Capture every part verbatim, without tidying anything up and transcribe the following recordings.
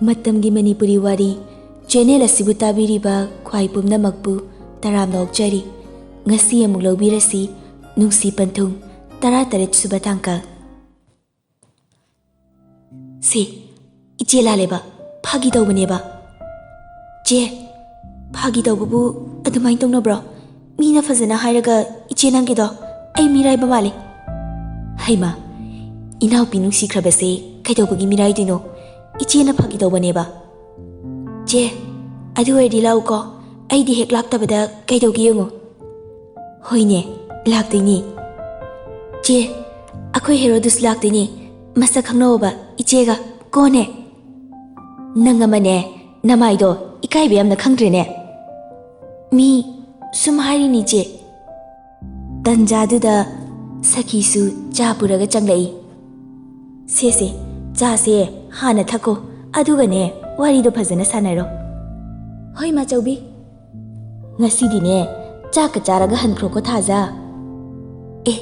ꯃꯇꯝꯒꯤ ꯃꯅꯤꯄꯨꯔꯤ ꯋꯥꯔꯤ ꯆꯦꯅꯦꯜ ꯑꯁꯤꯕꯨ ꯇꯥꯕꯤꯔꯤꯕ ꯈ꯭ꯋꯥꯏ ꯄꯨꯝꯅꯃꯛꯄꯨ ꯇꯔꯥꯝꯅ ꯑꯣꯛꯆꯔꯤ꯫ ꯉꯁꯤ ꯑꯃꯨꯛ ꯂꯧꯕꯤꯔꯁꯤ ꯅꯨꯡꯁꯤ ꯄꯟꯊꯨꯡ ꯇꯔꯥꯇꯔꯦꯠ ꯁꯨꯕ ꯇꯥꯡꯀꯛ꯫ ꯁꯤ, ꯏꯆꯦ ꯂꯥꯜꯂꯦꯕ, ꯐꯥꯒꯤ ꯇꯧꯕꯅꯦꯕ꯫ ꯆꯦ, ꯐꯥꯒꯤ ꯇꯧꯕꯕꯨ ꯑꯗꯨꯃꯥꯏꯅ ꯇꯧꯅꯕ꯭ꯔꯣ? ꯃꯤꯅ ꯐꯖꯅ ꯍꯥꯏꯔꯒ ꯏꯆꯦ ꯅꯪꯒꯤꯗꯣ ꯑꯩ ꯃꯤꯔꯥꯏꯕ ꯃꯥꯜꯂꯦ꯫ ꯍꯩꯃꯥ, ꯏꯅꯥꯎꯄꯤ ꯅꯨꯡꯁꯤꯈ꯭ꯔꯕꯁꯦ ꯀꯩꯗꯧꯕꯒꯤ ꯃꯤꯔꯥꯏꯗꯣꯏꯅꯣ? ꯏꯆꯦꯅ ꯐꯥꯒꯤ ꯇꯧꯕꯅꯦꯕ꯫ ꯆꯦ, ꯑꯗꯨ ꯑꯣꯏꯔꯗꯤ ꯂꯥꯛꯎꯀꯣ, ꯑꯩꯗꯤ ꯍꯦꯛ ꯂꯥꯛꯇꯕꯗ ꯀꯩꯗꯧꯒꯦ ꯌꯦꯡꯉꯨ꯫ ꯍꯣꯏꯅꯦ, ꯂꯥꯛꯇꯣꯏꯅꯦ꯫ ꯆꯦ, ꯑꯩꯈꯣꯏ ꯍꯦꯔꯣꯗꯨꯁꯨ ꯂꯥꯛꯇꯣꯏꯅꯦ, ꯃꯁꯛ ꯈꯪꯅꯧꯕ ꯏꯆꯦꯒ꯫ ꯀꯣꯅꯦ꯫ ꯅꯪ ꯑꯃꯅꯦ, ꯅꯃꯥꯏꯗꯣ ꯏꯀꯥꯏꯕ ꯌꯥꯝꯅ ꯈꯪꯗ꯭ꯔꯦꯅꯦ꯫ ꯃꯤ ꯁꯨꯝ ꯍꯥꯏꯔꯤꯅꯤ ꯆꯦ꯫ ꯇꯟꯖꯥꯗꯨꯗ ꯁꯈꯤꯁꯨ ꯆꯥ ꯄꯨꯔꯒ ꯆꯪꯂꯛꯏ꯫ ꯁꯦ ꯁꯦ, ꯆꯥꯁꯦ ꯍꯥꯟꯅ ꯊꯛꯀꯣ, ꯑꯗꯨꯒꯅꯦ ꯋꯥꯔꯤꯗꯣ ꯐꯖꯅ ꯁꯥꯟꯅꯔꯣ꯫ ꯍꯣꯏ ꯃꯥꯆꯧꯕꯤ꯫ ꯉꯁꯤꯗꯤꯅꯦ ꯆꯥꯛꯀ ꯆꯥꯔꯒ ꯍꯟꯈ꯭ꯔꯣꯀꯣ ꯊꯥꯖ꯫ ꯑꯦ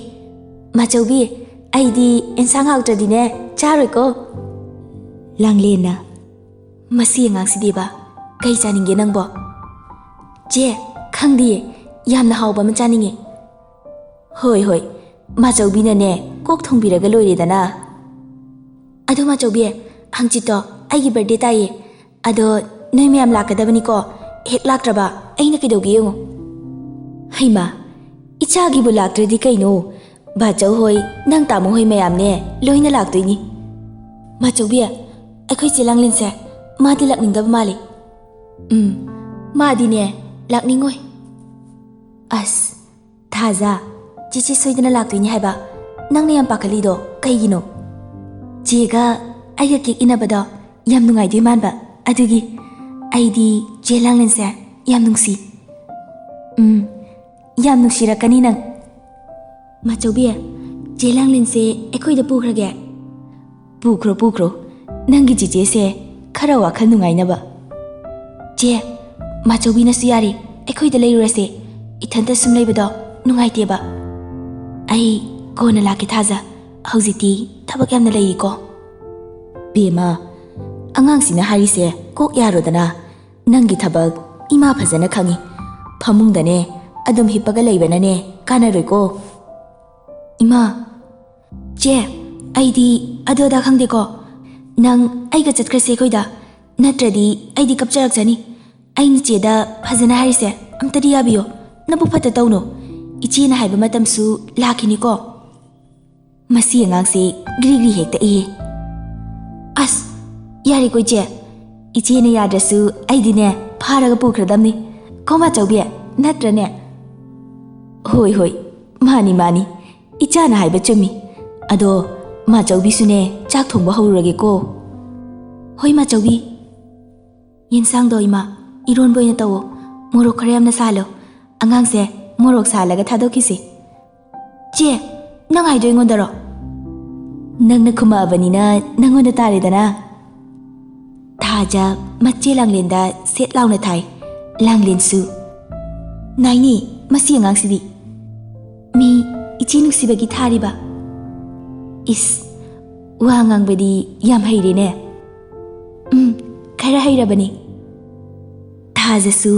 ꯃꯥꯆꯧꯕꯤ, ꯑꯩꯗꯤ ꯑꯦꯟꯁꯥꯡ ꯍꯥꯎꯇ꯭ꯔꯗꯤꯅꯦ ꯆꯥꯔꯣꯏꯀꯣ꯫ ꯂꯥꯡꯂꯦꯟꯅ, ꯃꯁꯤ ꯑꯉꯥꯡꯁꯤꯗꯤꯕ, ꯀꯩ ꯆꯥꯅꯤꯡꯒꯦ ꯅꯪꯕꯣ? ꯆꯦ, ꯈꯪꯗꯤꯌꯦ, ꯌꯥꯝꯅ ꯍꯥꯎꯕ ꯑꯃ ꯆꯥꯅꯤꯡꯉꯦ꯫ ꯍꯣꯏ ꯍꯣꯏ, ꯃꯥꯆꯧꯕꯤꯅꯅꯦ ꯀꯣꯛ ꯊꯣꯡꯕꯤꯔꯒ ꯂꯣꯏꯔꯦꯗꯅ꯫ ꯑꯗꯣ ꯃꯥꯆꯧꯕꯤ, ꯍꯪꯆꯤꯠꯇꯣ ꯑꯩꯒꯤ ꯕꯥꯔꯗꯦ ꯇꯥꯏꯌꯦ꯫ ꯑꯗꯣ ꯅꯣꯏ ꯃꯌꯥꯝ ꯂꯥꯛꯀꯗꯕꯅꯤꯀꯣ, ꯍꯦꯛ ꯂꯥꯛꯇ꯭ꯔꯕ ꯑꯩꯅ ꯀꯩꯗꯧꯒꯦ ꯌꯦꯡꯉꯨ꯫ ꯍꯩꯃꯥ, ꯏꯆꯥꯒꯤꯕꯨ ꯂꯥꯛꯇ꯭ꯔꯗꯤ ꯀꯩꯅꯣ? ꯕꯥꯆꯧ ꯍꯣꯏ, ꯅꯪ ꯇꯥꯃꯣ ꯍꯣꯏ ꯃꯌꯥꯝꯅꯦ ꯂꯣꯏꯅ ꯂꯥꯛꯇꯣꯏꯅꯤ꯫ ꯃꯥꯆꯧꯕꯤ, ꯑꯩꯈꯣꯏ ꯆꯦ ꯂꯥꯡꯂꯦꯟꯁꯦ ꯃꯥꯗꯤ ꯂꯥꯛꯅꯤꯡꯗꯕ ꯃꯥꯜꯂꯤ꯫ ꯎꯝ, ꯃꯥꯗꯤꯅꯦ ꯂꯥꯛꯅꯤꯡꯉꯣꯏ꯫ ꯑꯁ, ꯊꯥꯖ, ꯆꯦꯆꯦ ꯁꯣꯏꯗꯅ ꯂꯥꯛꯇꯣꯏꯅꯤ ꯍꯥꯏꯕ꯫ ꯅꯪꯅ ꯌꯥꯝ ꯄꯥꯈꯠꯂꯤꯗꯣ ꯀꯩꯒꯤꯅꯣ? ꯆꯦꯒ ꯑꯩꯒ ꯀꯦꯛ ꯏꯟꯅꯕꯗꯣ ꯌꯥꯝ ꯅꯨꯡꯉꯥꯏꯗꯣꯏ ꯃꯥꯟꯕ, ꯑꯗꯨꯒꯤ꯫ ꯑꯩꯗꯤ ꯆꯦ ꯂꯥꯡꯂꯦꯟꯁꯦ ꯌꯥꯝ ꯅꯨꯡꯁꯤ꯫ ꯎꯝ, ꯌꯥꯝ ꯅꯨꯡꯁꯤꯔꯛꯀꯅꯤ ꯅꯪ꯫ ꯃꯥꯆꯧꯕꯤ, ꯆꯦ ꯂꯥꯡꯂꯦꯟꯁꯦ ꯑꯩꯈꯣꯏꯗ ꯄꯨꯈ꯭ꯔꯒꯦ꯫ ꯄꯨꯈ꯭ꯔꯣ, ꯄꯨꯈ꯭ꯔꯣ꯫ ꯅꯪꯒꯤ ꯆꯦꯆꯦꯁꯦ ꯈꯔ ꯋꯥꯈꯜ ꯅꯨꯡꯉꯥꯏꯅꯕ꯫ ꯆꯦ, ꯃꯥꯆꯧꯕꯤꯅꯁꯨ ꯌꯥꯔꯦ, ꯑꯩꯈꯣꯏꯗ ꯂꯩꯔꯨꯔꯁꯦ꯫ ꯏꯊꯟꯇ ꯁꯨꯝ ꯂꯩꯕꯗꯣ ꯅꯨꯡꯉꯥꯏꯇꯦꯕ꯫ ꯑꯩ ꯀꯣꯟꯅ ꯂꯥꯛꯀꯦ ꯊꯥꯖ, ꯍꯧꯖꯤꯛꯇꯤ ꯊꯕꯛ ꯌꯥꯝꯅ ꯂꯩꯔꯤꯀꯣ꯫ ꯕꯦꯝꯃ, ꯑꯉꯥꯡꯁꯤꯅ ꯍꯥꯏꯔꯤꯁꯦ ꯀꯣꯛ ꯌꯥꯔꯣꯗꯅ꯫ ꯅꯪꯒꯤ ꯊꯕꯛ ꯏꯃꯥ ꯐꯖꯅ ꯈꯪꯉꯤ꯫ ꯐꯃꯨꯡꯗꯅꯦ ꯑꯗꯨꯝ ꯍꯤꯞꯄꯒ ꯂꯩꯕꯅꯅꯦ ꯀꯥꯟꯅꯔꯣꯏꯀꯣ꯫ ꯏꯃꯥ, ꯆꯦ, ꯑꯩꯗꯤ ꯑꯗꯨ ꯑꯗꯥ ꯈꯪꯗꯦꯀꯣ꯫ ꯅꯪ ꯑꯩꯒ ꯆꯠꯈ꯭ꯔꯁꯦ ꯑꯩꯈꯣꯏꯗ, ꯅꯠꯇ꯭ꯔꯗꯤ ꯑꯩꯗꯤ ꯀꯞꯆꯔꯛꯆꯅꯤ꯫ ꯑꯩꯅ ꯆꯦꯗ ꯐꯖꯅ ꯍꯥꯏꯔꯤꯁꯦ ꯑꯝꯇꯗꯤ ꯌꯥꯕꯤꯌꯣ꯫ ꯅꯕꯨꯛ ꯐꯠꯇ ꯇꯧꯅꯨ꯫ ꯏꯆꯦꯅ ꯍꯥꯏꯕ ꯃꯇꯝꯁꯨ ꯂꯥꯛꯈꯤꯅꯤꯀꯣ꯫ ꯃꯁꯤ ꯑꯉꯥꯡꯁꯤ ꯒ꯭ꯔꯤ ꯒ꯭ꯔꯤ ꯍꯦꯛꯇ ꯏꯌꯦ꯫ ꯑꯁ, ꯌꯥꯔꯦꯀꯣ ꯏꯆꯦ꯫ ꯏꯆꯦꯅ ꯌꯥꯗ꯭ꯔꯁꯨ ꯑꯩꯗꯤꯅꯦ ꯐꯥꯔꯒ ꯄꯨꯈ꯭ꯔꯗꯝꯅꯤ꯫ ꯀꯣ ꯃꯥꯆꯧꯕꯤ, ꯅꯠꯇ꯭ꯔꯅꯦ? ꯍꯣꯏ, ꯍꯣꯏ, ꯃꯥꯅꯤ, ꯃꯥꯅꯤ꯫ ꯏꯆꯥꯅ ꯍꯥꯏꯕ ꯆꯨꯝꯃꯤ꯫ ꯑꯗꯣ ꯃꯥꯆꯧꯕꯤꯁꯨꯅꯦ ꯆꯥꯛ ꯊꯣꯡꯕ ꯍꯧꯔꯨꯔꯒꯦꯀꯣ꯫ ꯍꯣꯏ ꯃꯥꯆꯧꯕꯤ꯫ ꯌꯦꯟꯁꯥꯡꯗꯣ ꯏꯃꯥ, ꯏꯔꯣꯟꯕ ꯑꯣꯏꯅ ꯇꯧꯋꯣ꯫ ꯃꯣꯔꯣꯛ ꯈꯔ ꯌꯥꯝꯅ ꯁꯥꯍꯜꯂꯣ꯫ ꯑꯉꯥꯡꯁꯦ ꯃꯣꯔꯣꯛ ꯁꯥꯍꯜꯂꯒ ꯊꯥꯗꯣꯛꯈꯤꯁꯦ꯫ ꯆꯦ, ꯅꯪ ꯍꯥꯏꯗꯣ ꯑꯩꯉꯣꯟꯗꯔꯣ? ꯅꯪꯅ ꯈꯨꯝꯃꯛꯑꯕꯅꯤꯅ ꯅꯪꯉꯣꯟꯗ ꯇꯥꯔꯦꯗꯅ꯫ ꯊꯥꯖ ꯃꯆꯦ ꯂꯥꯡꯂꯦꯟꯗ ꯁꯦꯠ ꯂꯥꯎꯅ ꯊꯥꯏ꯫ ꯂꯥꯡꯂꯦꯟꯁꯨ, "ꯅꯥꯏꯅꯤ, ꯃꯁꯤ ꯑꯉꯥꯡꯁꯤꯗꯤ꯫ ꯃꯤ ꯏꯆꯦ ꯅꯨꯡꯁꯤꯕꯒꯤ ꯊꯥꯔꯤꯕ꯫ ꯏꯁ, ꯋꯥ ꯉꯥꯡꯕꯗꯤ ꯌꯥꯝ ꯍꯩꯔꯦꯅꯦ꯫" "ꯎꯝ, ꯈꯔ ꯍꯩꯔꯕꯅꯤ꯫" ꯊꯥꯖꯁꯨ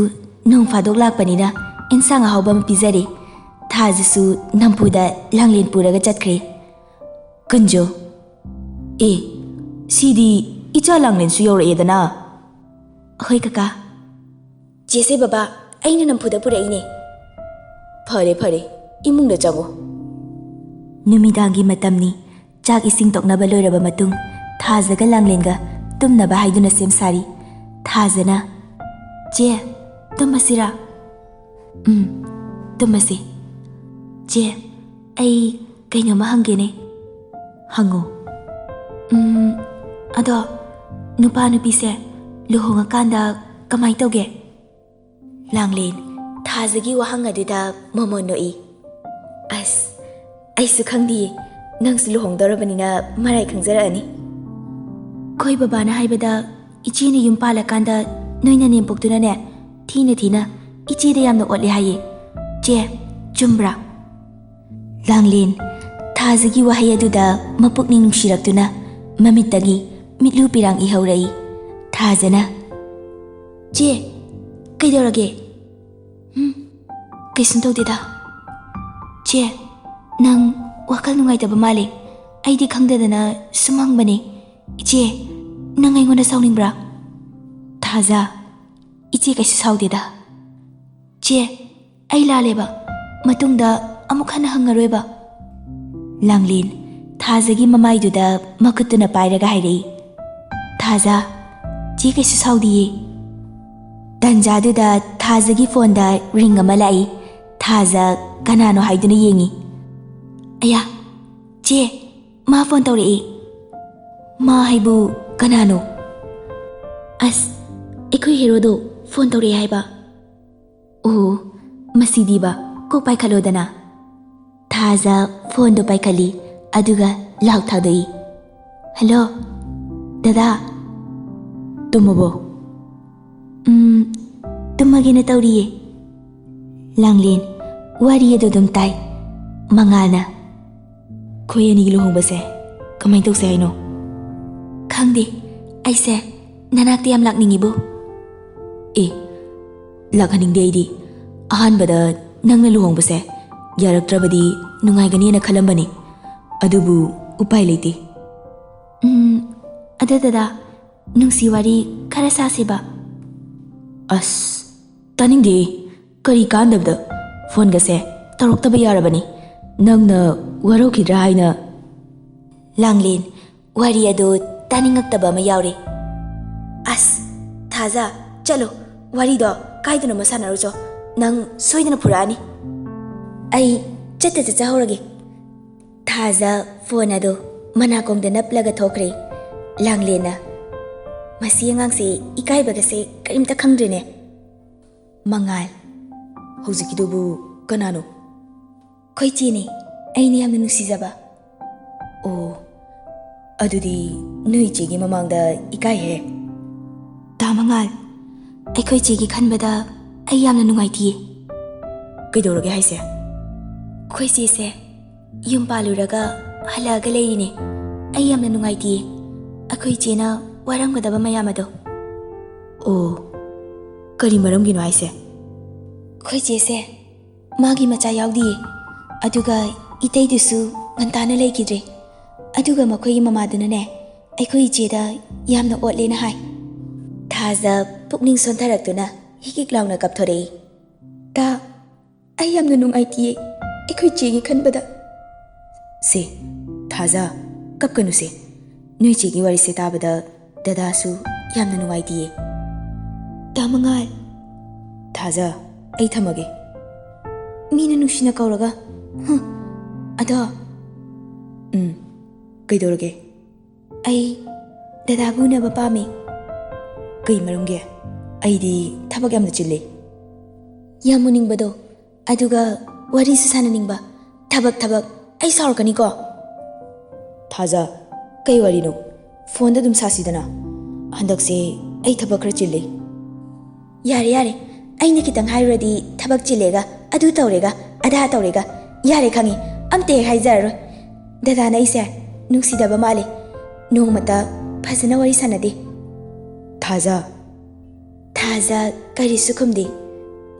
ꯅꯣꯡ ꯐꯥꯗꯣꯛ ꯂꯥꯛꯄꯅꯤꯅ ꯑꯦꯟꯁꯥꯡ ꯑꯍꯥꯎꯕ ꯑꯃ ꯄꯤꯖꯔꯦ꯫ ꯊꯥꯖꯁꯨ ꯅꯝꯐꯨꯗ ꯂꯥꯡꯂꯦꯟ ꯄꯨꯔꯒ ꯆꯠꯈ꯭ꯔꯦ꯫ ꯀꯨꯟꯖꯣ, "ꯑꯦ, ꯁꯤꯗꯤ ꯏꯆꯥ ꯂꯥꯡꯂꯦꯟꯁꯨ ꯌꯧꯔꯛꯑꯦꯗꯅ꯫" "ꯍꯣꯏ ꯀꯀꯥ꯫" "ꯆꯦꯁꯦ ꯕꯕꯥ, ꯑꯩꯅ ꯅꯝꯐꯨꯗ ꯄꯨꯔꯛꯏꯅꯦ꯫" "ꯐꯔꯦ, ꯐꯔꯦ, ꯏꯃꯨꯡꯗ ꯆꯪꯉꯨ꯫" ꯅꯨꯃꯤꯗꯥꯡꯒꯤ ꯃꯇꯝꯅꯤ꯫ ꯆꯥꯛ ꯏꯁꯤꯡ ꯇꯣꯛꯅꯕ ꯂꯣꯏꯔꯕ ꯃꯇꯨꯡ, ꯊꯥꯖꯒ ꯂꯥꯡꯂꯦꯟꯒ ꯇꯨꯝꯅꯕ ꯍꯥꯏꯗꯨꯅ ꯁꯦꯝ ꯁꯥꯔꯤ꯫ ꯊꯥꯖꯅ, "ꯆꯦ, ꯇꯨꯝꯃꯁꯤꯔꯥ?" "ꯎꯝ, ꯇꯨꯝꯃꯁꯤ꯫" "ꯆꯦ, ꯑꯩ ꯀꯩꯅꯣꯝꯃ ꯍꯪꯒꯦꯅꯦ꯫" "ꯍꯪꯉꯨ꯫" "ꯎꯝ, ꯑꯗꯣ ꯅꯨꯄꯥ ꯅꯨꯄꯤꯁꯦ ꯂꯨꯍꯣꯡꯉꯀꯥꯟꯗ ꯀꯃꯥꯏ ꯇꯧꯒꯦ?" ꯂꯥꯡꯂꯦꯟ ꯊꯥꯖꯒꯤ ꯋꯥꯍꯪ ꯑꯗꯨꯗ ꯃꯣꯃꯣꯟ ꯅꯣꯛꯏ꯫ "ꯑꯁ, ꯑꯩꯁꯨ ꯈꯪꯗꯤꯌꯦ꯫ ꯅꯪꯁꯨ ꯂꯨꯍꯣꯡꯗꯧꯔꯕꯅꯤꯅ ꯃꯔꯥꯏ ꯈꯪꯖꯔꯛꯑꯅꯤ꯫" "ꯑꯩꯈꯣꯏ ꯕꯕꯥꯅ ꯍꯥꯏꯕꯗ ꯏꯆꯦꯅ ꯌꯨꯝ ꯄꯥꯜꯂꯀꯥꯟꯗ ꯅꯣꯏ ꯅꯅꯦꯝꯄꯣꯛꯇꯨꯅꯅꯦ ꯊꯤꯅ ꯊꯤꯅ ꯏꯆꯦꯗ ꯌꯥꯝꯅ ꯑꯣꯠꯂꯦ ꯍꯥꯏꯌꯦ꯫ ꯆꯦ, ꯆꯨꯝꯕ꯭ꯔꯥ?" ꯂꯥꯡꯂꯦꯟ ꯊꯥꯖꯒꯤ ꯋꯥꯍꯩ ꯑꯗꯨꯗ ꯃꯄꯨꯛꯅꯤꯡ ꯅꯨꯡꯁꯤꯔꯛꯇꯨꯅ ꯃꯃꯤꯠꯇꯒꯤ ꯃꯤꯠꯂꯨ ꯄꯤꯔꯥꯡ ꯏꯍꯧꯔꯛꯏ꯫ ꯊꯥꯖꯅ, "ꯆꯦ, ꯀꯩꯗꯧꯔꯒꯦ?" "ꯎꯝ, ꯀꯩꯁꯨꯝ ꯇꯧꯗꯦꯗ꯫ ꯆꯦ, ꯅꯪ ꯋꯥꯈꯜ ꯅꯨꯡꯉꯥꯏꯇꯕ ꯃꯥꯜꯂꯦ꯫ ꯑꯩꯗꯤ ꯈꯪꯗꯗꯅ ꯁꯨꯝ ꯍꯪꯕꯅꯦ꯫ ꯏꯆꯦ, ꯅꯪ ꯑꯩꯉꯣꯟꯗ ꯁꯥꯎꯅꯤꯡꯕ꯭ꯔꯥ?" ꯊꯥꯖ, "ꯏꯆꯦ ꯀꯩꯁꯨ ꯁꯥꯎꯗꯦꯗ꯫ ꯆꯦ, ꯑꯩ ꯂꯥꯜꯂꯦꯕ꯫ ꯃꯇꯨꯡꯗ ꯑꯃꯨꯛ ꯍꯟꯅ ꯍꯪꯉꯔꯣꯏꯕ꯫" ꯂꯥꯡꯂꯦꯟ, ꯊꯥꯖꯒꯤ ꯃꯃꯥꯏꯗꯨꯗ ꯃꯈꯨꯠꯇꯨꯅ ꯄꯥꯏꯔꯒ ꯍꯥꯏꯔꯛꯏ꯫ ꯊꯥꯖ, "ꯆꯦ ꯀꯩꯁꯨ ꯁꯥꯎꯗꯤꯌꯦ꯫" ꯇꯟꯖꯥꯗꯨꯗ ꯊꯥꯖꯒꯤ ꯐꯣꯟꯗ ꯔꯤꯡ ꯑꯃ ꯂꯥꯛꯏ꯫ ꯊꯥꯖ ꯀꯅꯥꯅꯣ ꯍꯥꯏꯗꯨꯅ ꯌꯦꯡꯉꯤ꯫ "ꯑꯌꯥ, ꯆꯦ, ꯃꯥ ꯐꯣꯟ ꯇꯧꯔꯛꯑꯦ꯫" "ꯃꯥ ꯍꯥꯏꯕꯨ ꯀꯅꯥꯅꯣ?" "ꯑꯁ, ꯑꯩꯈꯣꯏ ꯍꯦꯔꯣꯗꯣ ꯐꯣꯟ ꯇꯧꯔꯛꯑꯦ ꯍꯥꯏꯕ꯫" "ꯑꯣ, ꯃꯁꯤꯗꯤꯕ, ꯀꯣꯛ ꯄꯥꯏꯈꯠꯂꯣꯗꯅ꯫" ꯊꯥꯖ ꯐꯣꯟꯗꯣ ꯄꯥꯏꯈꯠꯂꯤ, ꯑꯗꯨꯒ ꯂꯥꯎ ꯊꯥꯗꯣꯛꯏ꯫ "ꯍꯜꯂꯣ, ꯗꯗꯥ꯫" "ꯇꯨꯝꯃꯕꯣ?" "ꯎꯝ, ꯇꯨꯝꯃꯒꯦꯅ ꯇꯧꯔꯤꯌꯦ꯫" ꯂꯥꯡꯂꯦꯟ, ꯋꯥꯔꯤ ꯑꯗꯨ ꯑꯗꯨꯝ ꯇꯥꯏ꯫ ꯃꯉꯥꯜꯅ, "ꯑꯩꯈꯣꯏ ꯑꯅꯤꯒꯤ ꯂꯨꯍꯣꯡꯕꯁꯦ ꯀꯃꯥꯏꯅ ꯇꯧꯁꯦ ꯍꯥꯏꯅꯣ?" "ꯈꯪꯗꯦ, ꯑꯩꯁꯦ ꯅꯅꯥꯛꯇ ꯌꯥꯝ ꯂꯥꯛꯅꯤꯡꯉꯤꯕꯨ꯫" "ꯑꯦ, ꯂꯥꯛꯍꯟꯅꯤꯡꯗꯦ ꯑꯩꯗꯤ꯫ ꯑꯍꯥꯟꯕꯗ ꯅꯪꯅ ꯂꯨꯍꯣꯡꯕꯁꯦ ꯌꯥꯔꯛꯇ꯭ꯔꯕꯗꯤ ꯅꯨꯡꯉꯥꯏꯒꯅꯤꯅ ꯈꯜꯂꯝꯕꯅꯤ, ꯑꯗꯨꯕꯨ ꯎꯄꯥꯏ ꯂꯩꯇꯦ꯫" "ꯎꯝ, ꯑꯗꯨ ꯗꯗꯥ, ꯅꯨꯡꯁꯤ ꯋꯥꯔꯤ ꯈꯔ ꯁꯥꯁꯤꯕ꯫" "ꯑꯁ, ꯇꯥꯅꯤꯡꯗꯦ꯫ ꯀꯔꯤ ꯀꯥꯟꯗꯕꯗ ꯐꯣꯟꯒꯁꯦ ꯇꯧꯔꯛꯇꯕ ꯌꯥꯔꯕꯅꯤ꯫ ꯅꯪꯅ ꯋꯥꯔꯧꯈꯤꯗ꯭ꯔꯥ ꯍꯥꯏꯅ꯫" ꯂꯥꯡꯂꯦꯟ, ꯋꯥꯔꯤ ꯑꯗꯨ ꯇꯥꯅꯤꯡꯉꯛꯇꯕ ꯑꯃ ꯌꯥꯎꯔꯦ꯫ "ꯑꯁ, ꯊꯥꯖ, ꯆꯠꯂꯣ, ꯋꯥꯔꯤꯗꯣ ꯀꯥꯏꯗꯅꯣꯃ ꯁꯥꯟꯅꯔꯨꯆꯣ꯫ ꯅꯪ ꯁꯣꯏꯗꯅ ꯐꯨꯔꯛꯑꯅꯤ꯫ ꯑꯩ ꯆꯠꯇ ꯆꯠꯆꯍꯧꯔꯒꯦ꯫" ꯊꯥꯖ ꯐꯣꯟ ꯑꯗꯨ ꯃꯅꯥꯀꯣꯡꯗ ꯅꯞꯂꯒ ꯊꯣꯛꯈ꯭ꯔꯦ꯫ ꯂꯥꯡꯂꯦꯟꯅ, "ꯃꯁꯤ ꯑꯉꯥꯡꯁꯦ ꯏꯀꯥꯏꯕꯒꯁꯦ ꯀꯔꯤꯝꯇ ꯈꯪꯗ꯭ꯔꯦꯅꯦ꯫" ꯃꯉꯥꯜ, "ꯍꯧꯖꯤꯛꯀꯤꯗꯨꯕꯨ ꯀꯅꯥꯅꯣ?" "ꯑꯩꯈꯣꯏ ꯆꯦꯅꯦ, ꯑꯩꯅ ꯌꯥꯝꯅ ꯅꯨꯡꯁꯤꯖꯕ꯫" "ꯑꯣ, ꯑꯗꯨꯗꯤ ꯅꯣꯏ ꯏꯆꯦꯒꯤ ꯃꯃꯥꯡꯗ ꯏꯀꯥꯏꯍꯦ꯫" "ꯗꯥ ꯃꯉꯥꯜ, ꯑꯩꯈꯣꯏ ꯆꯦꯒꯤ ꯈꯟꯕꯗ ꯑꯩ ꯌꯥꯝꯅ ꯅꯨꯡꯉꯥꯏꯇꯤꯌꯦ꯫" "ꯀꯩꯗꯧꯔꯒꯦ ꯍꯥꯏꯁꯦ?" "ꯑꯩꯈꯣꯏ ꯆꯦꯁꯦ ꯌꯨꯝ ꯄꯥꯜꯂꯨꯔꯒ ꯍꯜꯂꯛꯑꯒ ꯂꯩꯔꯤꯅꯦ꯫ ꯑꯩ ꯌꯥꯝꯅ ꯅꯨꯡꯉꯥꯏꯇꯤꯌꯦ꯫ ꯑꯩꯈꯣꯏ ꯏꯆꯦꯅ ꯋꯥꯔꯝꯒꯗꯕ ꯃꯌꯥꯝ ꯑꯗꯣ꯫ ꯑꯣ, ꯀꯔꯤ ꯃꯔꯝꯒꯤꯅꯣ ꯍꯥꯏꯁꯦ? ꯑꯩꯈꯣꯏ ꯏꯆꯦꯁꯦ ꯃꯥꯒꯤ ꯃꯆꯥ ꯌꯥꯎꯗꯤꯌꯦ, ꯑꯗꯨꯒ ꯏꯇꯩꯗꯨꯁꯨ ꯉꯟꯇꯥꯅ ꯂꯩꯈꯤꯗ꯭ꯔꯦ꯫ ꯑꯗꯨꯒ ꯃꯈꯣꯏꯒꯤ ꯃꯃꯥꯗꯨꯅꯅꯦ, ꯑꯩꯈꯣꯏ ꯏꯆꯦꯗ ꯌꯥꯝꯅ ꯑꯣꯠꯂꯦꯅ ꯍꯥꯏ꯫ ꯊꯥꯖ ꯄꯨꯛꯅꯤꯡ ꯁꯣꯟꯊꯔꯛꯇꯨꯅ ꯍꯤꯛ ꯍꯤꯛ ꯂꯥꯎꯅ ꯀꯞꯊꯣꯔꯛꯏ꯫ ꯇꯥ, ꯑꯩ ꯌꯥꯝꯅ ꯅꯨꯡꯉꯥꯏꯇꯤꯌꯦ ꯑꯩꯈꯣꯏ ꯆꯦꯒꯤ ꯈꯟꯕꯗ꯫ ꯁꯦ, ꯊꯥꯖ, ꯀꯞꯀꯅꯨꯁꯦ꯫ ꯅꯣꯏ ꯆꯦꯒꯤ ꯋꯥꯔꯤꯁꯦ ꯇꯥꯕꯗ ꯗꯗꯥꯁꯨ ꯌꯥꯝꯅ ꯅꯨꯡꯉꯥꯏꯇꯤꯌꯦ꯫ ꯇꯥ ꯃꯉꯥꯜ꯫ ꯊꯥꯖ, ꯑꯩ ꯊꯝꯃꯒꯦ꯫ ꯃꯤꯅ ꯅꯨꯡꯁꯤꯅ ꯀꯧꯔꯒ, ꯍꯨꯝ, ꯑꯗꯣ꯫ ꯎꯝ, ꯀꯩꯗꯧꯔꯒꯦ? ꯑꯩ ꯗꯗꯥꯕꯨ ꯎꯅꯕ ꯄꯥꯝꯃꯤ꯫ ꯀꯩ ꯃꯔꯝꯒꯤ? ꯑꯩꯗꯤ ꯊꯕꯛ ꯌꯥꯝꯅ ꯆꯤꯜꯂꯤ꯫ ꯌꯥꯝ ꯎꯅꯤꯡꯕꯗꯣ, ꯑꯗꯨꯒ ꯋꯥꯔꯤꯁꯨ ꯁꯥꯟꯅꯅꯤꯡꯕ꯫ ꯊꯕꯛ, ꯊꯕꯛ, ꯑꯩ ꯁꯥꯎꯔꯛꯀꯅꯤꯀꯣ꯫ ꯊꯥꯖ, ꯀꯩ ꯋꯥꯔꯤꯅꯣ? ꯐꯣꯟꯗ ꯑꯗꯨꯝ ꯁꯥꯁꯤꯗꯅ꯫ ꯍꯟꯗꯛꯁꯦ ꯑꯩ ꯊꯕꯛ ꯈꯔ ꯆꯤꯜꯂꯤ꯫ ꯌꯥꯔꯦ, ꯌꯥꯔꯦ, ꯑꯩꯅ ꯈꯤꯇꯪ ꯍꯥꯏꯔꯨꯔꯗꯤ ꯊꯕꯛ ꯆꯤꯜꯂꯦꯒ, ꯑꯗꯨ ꯇꯧꯔꯦꯒ, ꯑꯗꯥ ꯇꯧꯔꯦꯒ꯫ ꯌꯥꯔꯦ, ꯈꯪꯉꯤ, ꯑꯝꯇ ꯍꯦꯛ ꯍꯥꯏꯖꯔꯔꯣꯏ꯫ ꯗꯗꯥꯅ ꯑꯩꯁꯦ ꯅꯨꯡꯁꯤꯗꯕ ꯃꯥꯜꯂꯤ꯫ ꯅꯣꯡꯃꯇ ꯐꯖꯅ ꯋꯥꯔꯤ ꯁꯥꯟꯅꯗꯦ꯫ ꯊꯥꯖ꯫ ꯊꯥꯖ ꯀꯔꯤꯁꯨ ꯈꯨꯝꯗꯦ꯫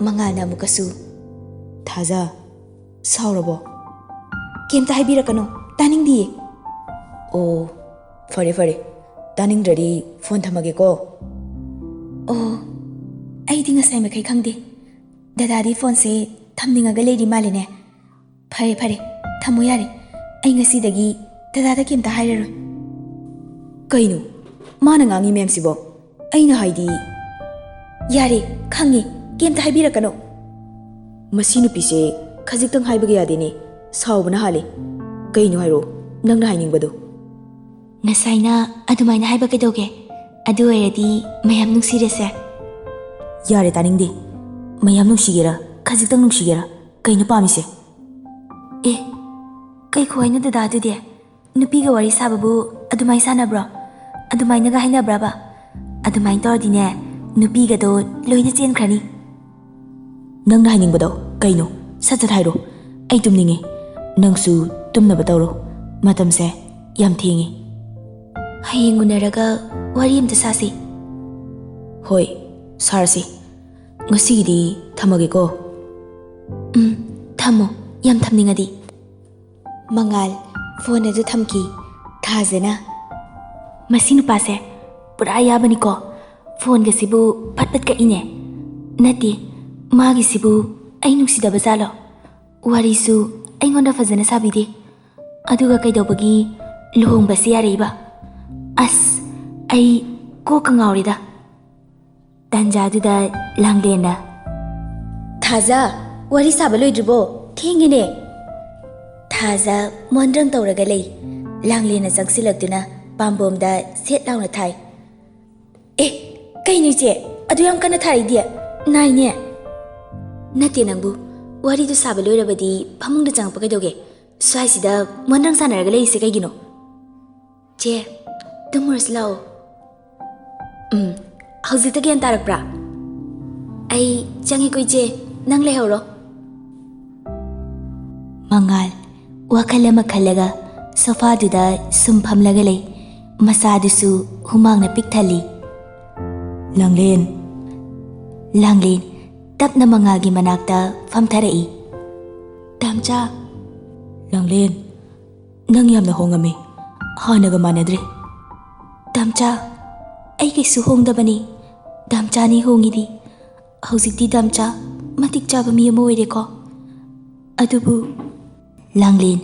ꯃꯉꯥꯜꯅ ꯑꯃꯨꯛꯀꯁꯨ, ꯊꯥꯖ, ꯁꯥꯎꯔꯕꯣ? ꯀꯩꯝꯇ ꯍꯥꯏꯕꯤꯔꯛꯀꯅꯣ, ꯇꯥꯅꯤꯡꯗꯤꯌꯦ꯫ ꯑꯣ, ꯐꯔꯦ ꯐꯔꯦ, ꯇꯥꯅꯤꯡꯗ꯭ꯔꯗꯤ ꯐꯣꯟ ꯊꯝꯃꯒꯦꯀꯣ꯫ ꯑꯣ, ꯑꯩꯗꯤ ꯉꯁꯥꯏ ꯃꯈꯩ ꯈꯪꯗꯦ꯫ ꯗꯗꯥꯗꯤ ꯐꯣꯟꯁꯦ ꯊꯝꯅꯤꯡꯉꯒ ꯂꯩꯔꯤ ꯃꯥꯜꯂꯦꯅꯦ꯫ ꯐꯔꯦ ꯐꯔꯦ, ꯊꯝꯃꯣ ꯌꯥꯔꯦ꯫ ꯑꯩ ꯉꯁꯤꯗꯒꯤ ꯗꯗꯥꯗ ꯀꯩꯝꯇ ꯍꯥꯏꯔꯔꯣꯏ꯫ ꯀꯩꯅꯣ ꯃꯥꯅ ꯉꯥꯡꯉꯤ ꯃꯌꯥꯝꯁꯤꯕꯣ? ꯑꯩꯅ ꯍꯥꯏꯗꯤ꯫ ꯌꯥꯔꯦ, ꯈꯪꯉꯦ, ꯀꯩꯝꯇ ꯍꯥꯏꯕꯤꯔꯛꯀꯅꯣ꯫ ꯃꯁꯤ ꯅꯨꯄꯤꯁꯦ ꯈꯖꯤꯛꯇꯪ ꯍꯥꯏꯕꯒ ꯌꯥꯗꯦꯅꯦ, ꯁꯥꯎꯕꯅ ꯍꯥꯜꯂꯦ꯫ ꯀꯩꯅꯣ ꯍꯥꯏꯔꯣ, ꯅꯪꯅ ꯍꯥꯏꯅꯤꯡꯕꯗꯣ꯫ ꯉꯁꯥꯏꯅ ꯑꯗꯨꯃꯥꯏꯅ ꯍꯥꯏꯕ ꯀꯩꯗꯧꯒꯦ? ꯑꯗꯨ ꯑꯣꯏꯔꯗꯤ ꯃꯌꯥꯝ ꯅꯨꯡꯁꯤꯔꯁꯦ꯫ ꯌꯥꯔꯦ, ꯇꯥꯅꯤꯡꯗꯦ꯫ ꯃꯌꯥꯝ ꯅꯨꯡꯁꯤꯒꯦꯔꯥ, ꯈꯖꯤꯛꯇꯪ ꯅꯨꯡꯁꯤꯒꯦꯔꯥ, ꯀꯩꯅꯣ ꯄꯥꯝꯃꯤꯁꯦ? ꯑꯦ, ꯀꯩ ꯈꯨꯍꯥꯏꯅꯣ ꯗꯗꯥ ꯑꯗꯨꯗꯤ? ꯅꯨꯄꯤꯒ ꯋꯥꯔꯤ ꯁꯥꯕꯕꯨ ꯑꯗꯨꯃꯥꯏ ꯁꯥꯟꯅꯕ꯭ꯔꯣ? ꯑꯗꯨꯃꯥꯏꯅꯒ ꯍꯥꯏꯅꯕ꯭ꯔꯕ? ꯑꯗꯨꯃꯥꯏꯅ ꯇꯧꯔꯗꯤꯅꯦ, ꯅꯨꯄꯤꯒꯗꯣ ꯂꯣꯏꯅ ꯆꯦꯟꯈ꯭ꯔꯅꯤ꯫ ꯅꯪꯅ ꯍꯥꯏꯅꯤꯡꯕꯗꯣ ꯀꯩꯅꯣ? ꯁꯠ ꯁꯠ ꯍꯥꯏꯔꯣ꯫ ꯑꯩ ꯇꯨꯝꯅꯤꯡꯉꯦ꯫ ꯅꯪꯁꯨ ꯇꯨꯝꯅꯕ ꯇꯧꯔꯣ꯫ ꯃꯇꯝꯁꯦ ꯌꯥꯝ ꯊꯦꯡꯉꯦ꯫ ꯍꯌꯦꯡ ꯎꯅꯔꯒ ꯋꯥꯔꯤ ꯑꯝꯇ ꯁꯥꯁꯤ꯫ ꯍꯣꯏ, ꯁꯥꯔꯁꯤ꯫ ꯉꯁꯤꯒꯤꯗꯤ ꯊꯝꯃꯒꯦꯀꯣ꯫ ꯎꯝ, ꯊꯝꯃꯣ, ꯌꯥꯝ ꯊꯝꯅꯤꯡꯉꯗꯤ꯫ ꯃꯉꯥꯜ ꯐꯣꯟ ꯑꯗꯨ ꯊꯝꯈꯤ꯫ ꯊꯥꯖꯅ, "ꯃꯁꯤ ꯅꯨꯄꯥꯁꯦ ꯄꯨꯔꯥ ꯌꯥꯕꯅꯤꯀꯣ꯫ ꯐꯣꯟꯒꯁꯤꯕꯨ ꯐꯠ ꯐꯠ ꯀꯛꯏꯅꯦ꯫ ꯅꯠꯇꯦ, ꯃꯥꯒꯤꯁꯤꯕꯨ ꯑꯩ ꯅꯨꯡꯁꯤꯗꯕ ꯖꯥꯠꯂꯣ? ꯋꯥꯔꯤꯁꯨ ꯑꯩꯉꯣꯟꯗ ꯐꯖꯅ ꯁꯥꯕꯤꯗꯦ꯫ ꯑꯗꯨꯒ ꯀꯩꯗꯧꯕꯒꯤ ꯂꯨꯍꯣꯡꯕꯁꯤ ꯌꯥꯔꯛꯏꯕ? ꯑꯁ, ꯑꯩ ꯀꯣꯛꯀ ꯉꯥꯎꯔꯦꯗ꯫" ꯇꯥꯟꯖꯥꯗꯨꯗ ꯂꯥꯡꯂꯦꯟꯅ, "ꯊꯥꯖ, ꯋꯥꯔꯤ ꯁꯥꯕ ꯂꯣꯏꯗ꯭ꯔꯤꯕꯣ? ꯊꯦꯡꯉꯦꯅꯦ꯫" ꯊꯥꯖ ꯃꯣꯟꯗ꯭ꯔꯪ ꯇꯧꯔꯒ ꯂꯩ꯫ ꯂꯥꯡꯂꯦꯟꯅ ꯆꯪꯁꯤꯜꯂꯛꯇꯨꯅ ꯄꯥꯝꯕꯣꯝꯗ ꯁꯦꯠ ꯂꯥꯎꯅ ꯊꯥꯏ꯫ "ꯑꯦ, ꯀꯩꯅꯣ ꯏꯆꯦ? ꯑꯗꯨ ꯌꯥꯝ ꯀꯟꯅ ꯊꯥꯔꯛꯏꯗꯤ? ꯅꯥꯏꯅꯦ꯫" "ꯅꯠꯇꯦ ꯅꯪꯕꯨ, ꯋꯥꯔꯤꯗꯨ ꯁꯥꯕ ꯂꯣꯏꯔꯕꯗꯤ ꯐꯃꯨꯡꯗ ꯆꯪꯉꯛꯄ ꯀꯩꯗꯧꯒꯦ? ꯁ꯭ꯋꯥꯏꯁꯤꯗ ꯃꯣꯟꯗ꯭ꯔꯪ ꯁꯥꯟꯅꯔꯒ ꯂꯩꯔꯤꯁꯦ ꯀꯩꯒꯤꯅꯣ?" "ꯆꯦ, ꯇꯨꯝꯃꯨꯔꯁꯤ ꯂꯥꯛꯑꯣ꯫" "ꯎꯝ, ꯍꯧꯖꯤꯛꯇ ꯒ꯭ꯌꯥꯟ ꯇꯥꯔꯛꯄ꯭ꯔꯥ?" "ꯑꯩ ꯆꯪꯉꯦꯀꯣ ꯏꯆꯦ, ꯅꯪ ꯂꯩꯍꯧꯔꯣ꯫" ꯃꯉꯥꯜ ꯋꯥꯈꯜ ꯑꯃ ꯈꯜꯂꯒ ꯁꯣꯐꯥꯗꯨꯗ ꯁꯨꯝ ꯐꯝꯂꯒ ꯂꯩ꯫ ꯃꯁꯥꯗꯨꯁꯨ ꯍꯨꯃꯥꯡꯅ ꯄꯤꯛ ꯊꯜꯂꯤ꯫ "ꯂꯥꯡꯂꯦꯟ꯫" ꯂꯥꯡꯂꯦꯟ ꯇꯞꯅ ꯃꯉꯥꯜꯒꯤ ꯃꯅꯥꯛꯇ ꯐꯝꯊꯔꯛꯏ꯫ "ꯇꯥꯝꯆꯥ꯫" "ꯂꯥꯡꯂꯦꯟ, ꯅꯪ ꯌꯥꯝꯅ ꯍꯣꯡꯉꯝꯃꯤ, ꯍꯥꯟꯅꯒ ꯃꯥꯟꯅꯗ꯭ꯔꯦ꯫" "ꯇꯥꯝꯆꯥ, ꯑꯩ ꯀꯩꯁꯨ ꯍꯣꯡꯗꯕꯅꯤ꯫ ꯇꯥꯝꯆꯥꯅꯤ ꯍꯣꯡꯉꯤꯗꯤ꯫ ꯍꯧꯖꯤꯛꯇꯤ ꯇꯥꯝꯆꯥ ꯃꯇꯤꯛ ꯆꯥꯕ ꯃꯤ ꯑꯃ ꯑꯣꯏꯔꯦꯀꯣ꯫ ꯑꯗꯨꯕꯨ꯫" ꯂꯥꯡꯂꯦꯟ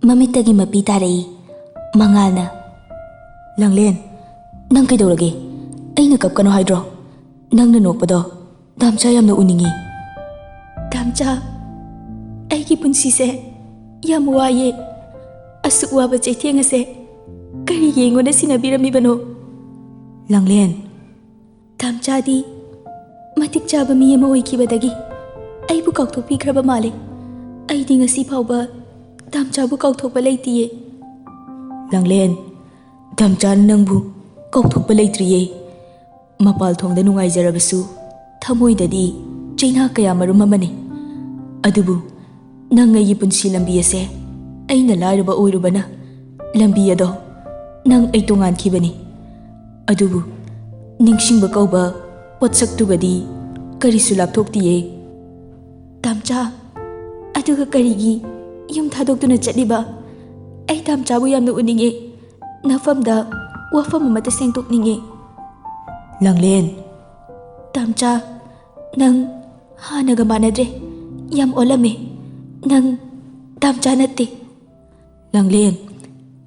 ꯃꯃꯤꯠꯇꯒꯤ ꯃꯄꯤ ꯇꯥꯔꯛꯏ꯫ ꯃꯉꯥꯜꯅ, "ꯂꯥꯡꯂꯦꯟ, ꯅꯪ ꯀꯩꯗꯧꯔꯒꯦ? ꯑꯩꯅ ꯀꯞꯀꯅꯣ ꯍꯥꯏꯗ꯭ꯔꯣ? ꯅꯪꯅ ꯅꯣꯛꯄꯗꯣ ꯇꯥꯝꯆꯥ ꯌꯥꯝꯅ ꯎꯅꯤꯡꯉꯤ꯫" "ꯇꯥꯝꯆꯥ, ꯑꯩꯒꯤ ꯄꯨꯟꯁꯤꯁꯦ ꯌꯥꯝ ꯋꯥꯏꯌꯦ꯫ ꯑꯁꯨꯛ ꯋꯥꯕ ꯆꯩꯊꯦꯡ ꯑꯁꯦ ꯀꯔꯤꯒꯤ ꯑꯩꯉꯣꯟꯗ ꯁꯤꯟꯅꯕꯤꯔꯝꯃꯤꯕꯅꯣ?" "ꯂꯥꯡꯂꯦꯟ꯫" "ꯇꯥꯝꯆꯥꯗꯤ ꯃꯇꯤꯛ ꯆꯥꯕ ꯃꯤ ꯑꯃ ꯑꯣꯏꯈꯤꯕꯗꯒꯤ ꯑꯩꯕꯨ ꯀꯥꯎꯊꯣꯛꯄꯤꯈ꯭ꯔꯕ ꯃꯥꯜꯂꯦ꯫ ꯑꯩꯗꯤ ꯉꯁꯤ ꯐꯥꯎꯕ ꯇꯥꯝꯆꯥꯕꯨ ꯀꯥꯎꯊꯣꯛꯄ ꯂꯩꯇꯤꯌꯦ꯫" "ꯂꯥꯡꯂꯦꯟ, ꯇꯥꯝꯆꯥꯅ ꯅꯪꯕꯨ ꯀꯥꯎꯊꯣꯛꯄ ꯂꯩꯇ꯭ꯔꯤꯌꯦ꯫ ꯃꯄꯥꯜ ꯊꯣꯡꯗ ꯅꯨꯡꯉꯥꯏꯖꯔꯕꯁꯨ ꯊꯃꯣꯏꯗꯗꯤ ꯆꯩꯅꯥ ꯀꯌꯥ ꯃꯔꯨꯝ ꯑꯃꯅꯤ꯫ ꯑꯗꯨꯕꯨ ꯅꯪ ꯑꯩꯒꯤ ꯄꯨꯟꯁꯤ ꯂꯝꯕꯤ ꯑꯁꯦ ꯑꯩꯅ ꯂꯥꯏꯔꯕ ꯑꯣꯏꯔꯨꯕꯅ ꯂꯝꯕꯤ ꯑꯗꯣ ꯅꯪ ꯑꯩ ꯇꯣꯉꯥꯟꯈꯤꯕꯅꯤ, ꯑꯗꯨꯕꯨ ꯅꯤꯡꯁꯤꯡꯕ ꯀꯧꯕ ꯄꯣꯠꯁꯛꯇꯨꯒꯗꯤ ꯀꯔꯤꯁꯨ ꯂꯥꯞꯊꯣꯛꯇꯤꯌꯦ꯫ ꯇꯥꯝꯆꯥ, ꯑꯗꯨꯒ ꯀꯔꯤꯒꯤ ꯌꯨꯝ ꯊꯥꯗꯣꯛꯇꯨꯅ ꯆꯠꯂꯤꯕ? ꯑꯩ ꯇꯥꯝꯆꯥꯕꯨ ꯌꯥꯝꯅ ꯎꯅꯤꯡꯉꯦ꯫ ꯅꯐꯝꯗ ꯋꯥꯐꯝ ꯑꯃꯠꯇ ꯁꯦꯡꯗꯣꯛꯅꯤꯡꯉꯦ꯫ ꯂꯥꯡꯂꯦꯟ꯫ ꯇꯥꯝꯆꯥ, ꯅꯪ ꯍꯥꯟꯅꯒ ꯃꯥꯟꯅꯗ꯭ꯔꯦ꯫ ꯌꯥꯝ ꯑꯣꯜꯂꯝꯃꯦ꯫ ꯅꯪ ꯇꯥꯝꯆꯥ ꯅꯠꯇꯦ꯫ ꯂꯥꯡꯂꯦꯟ,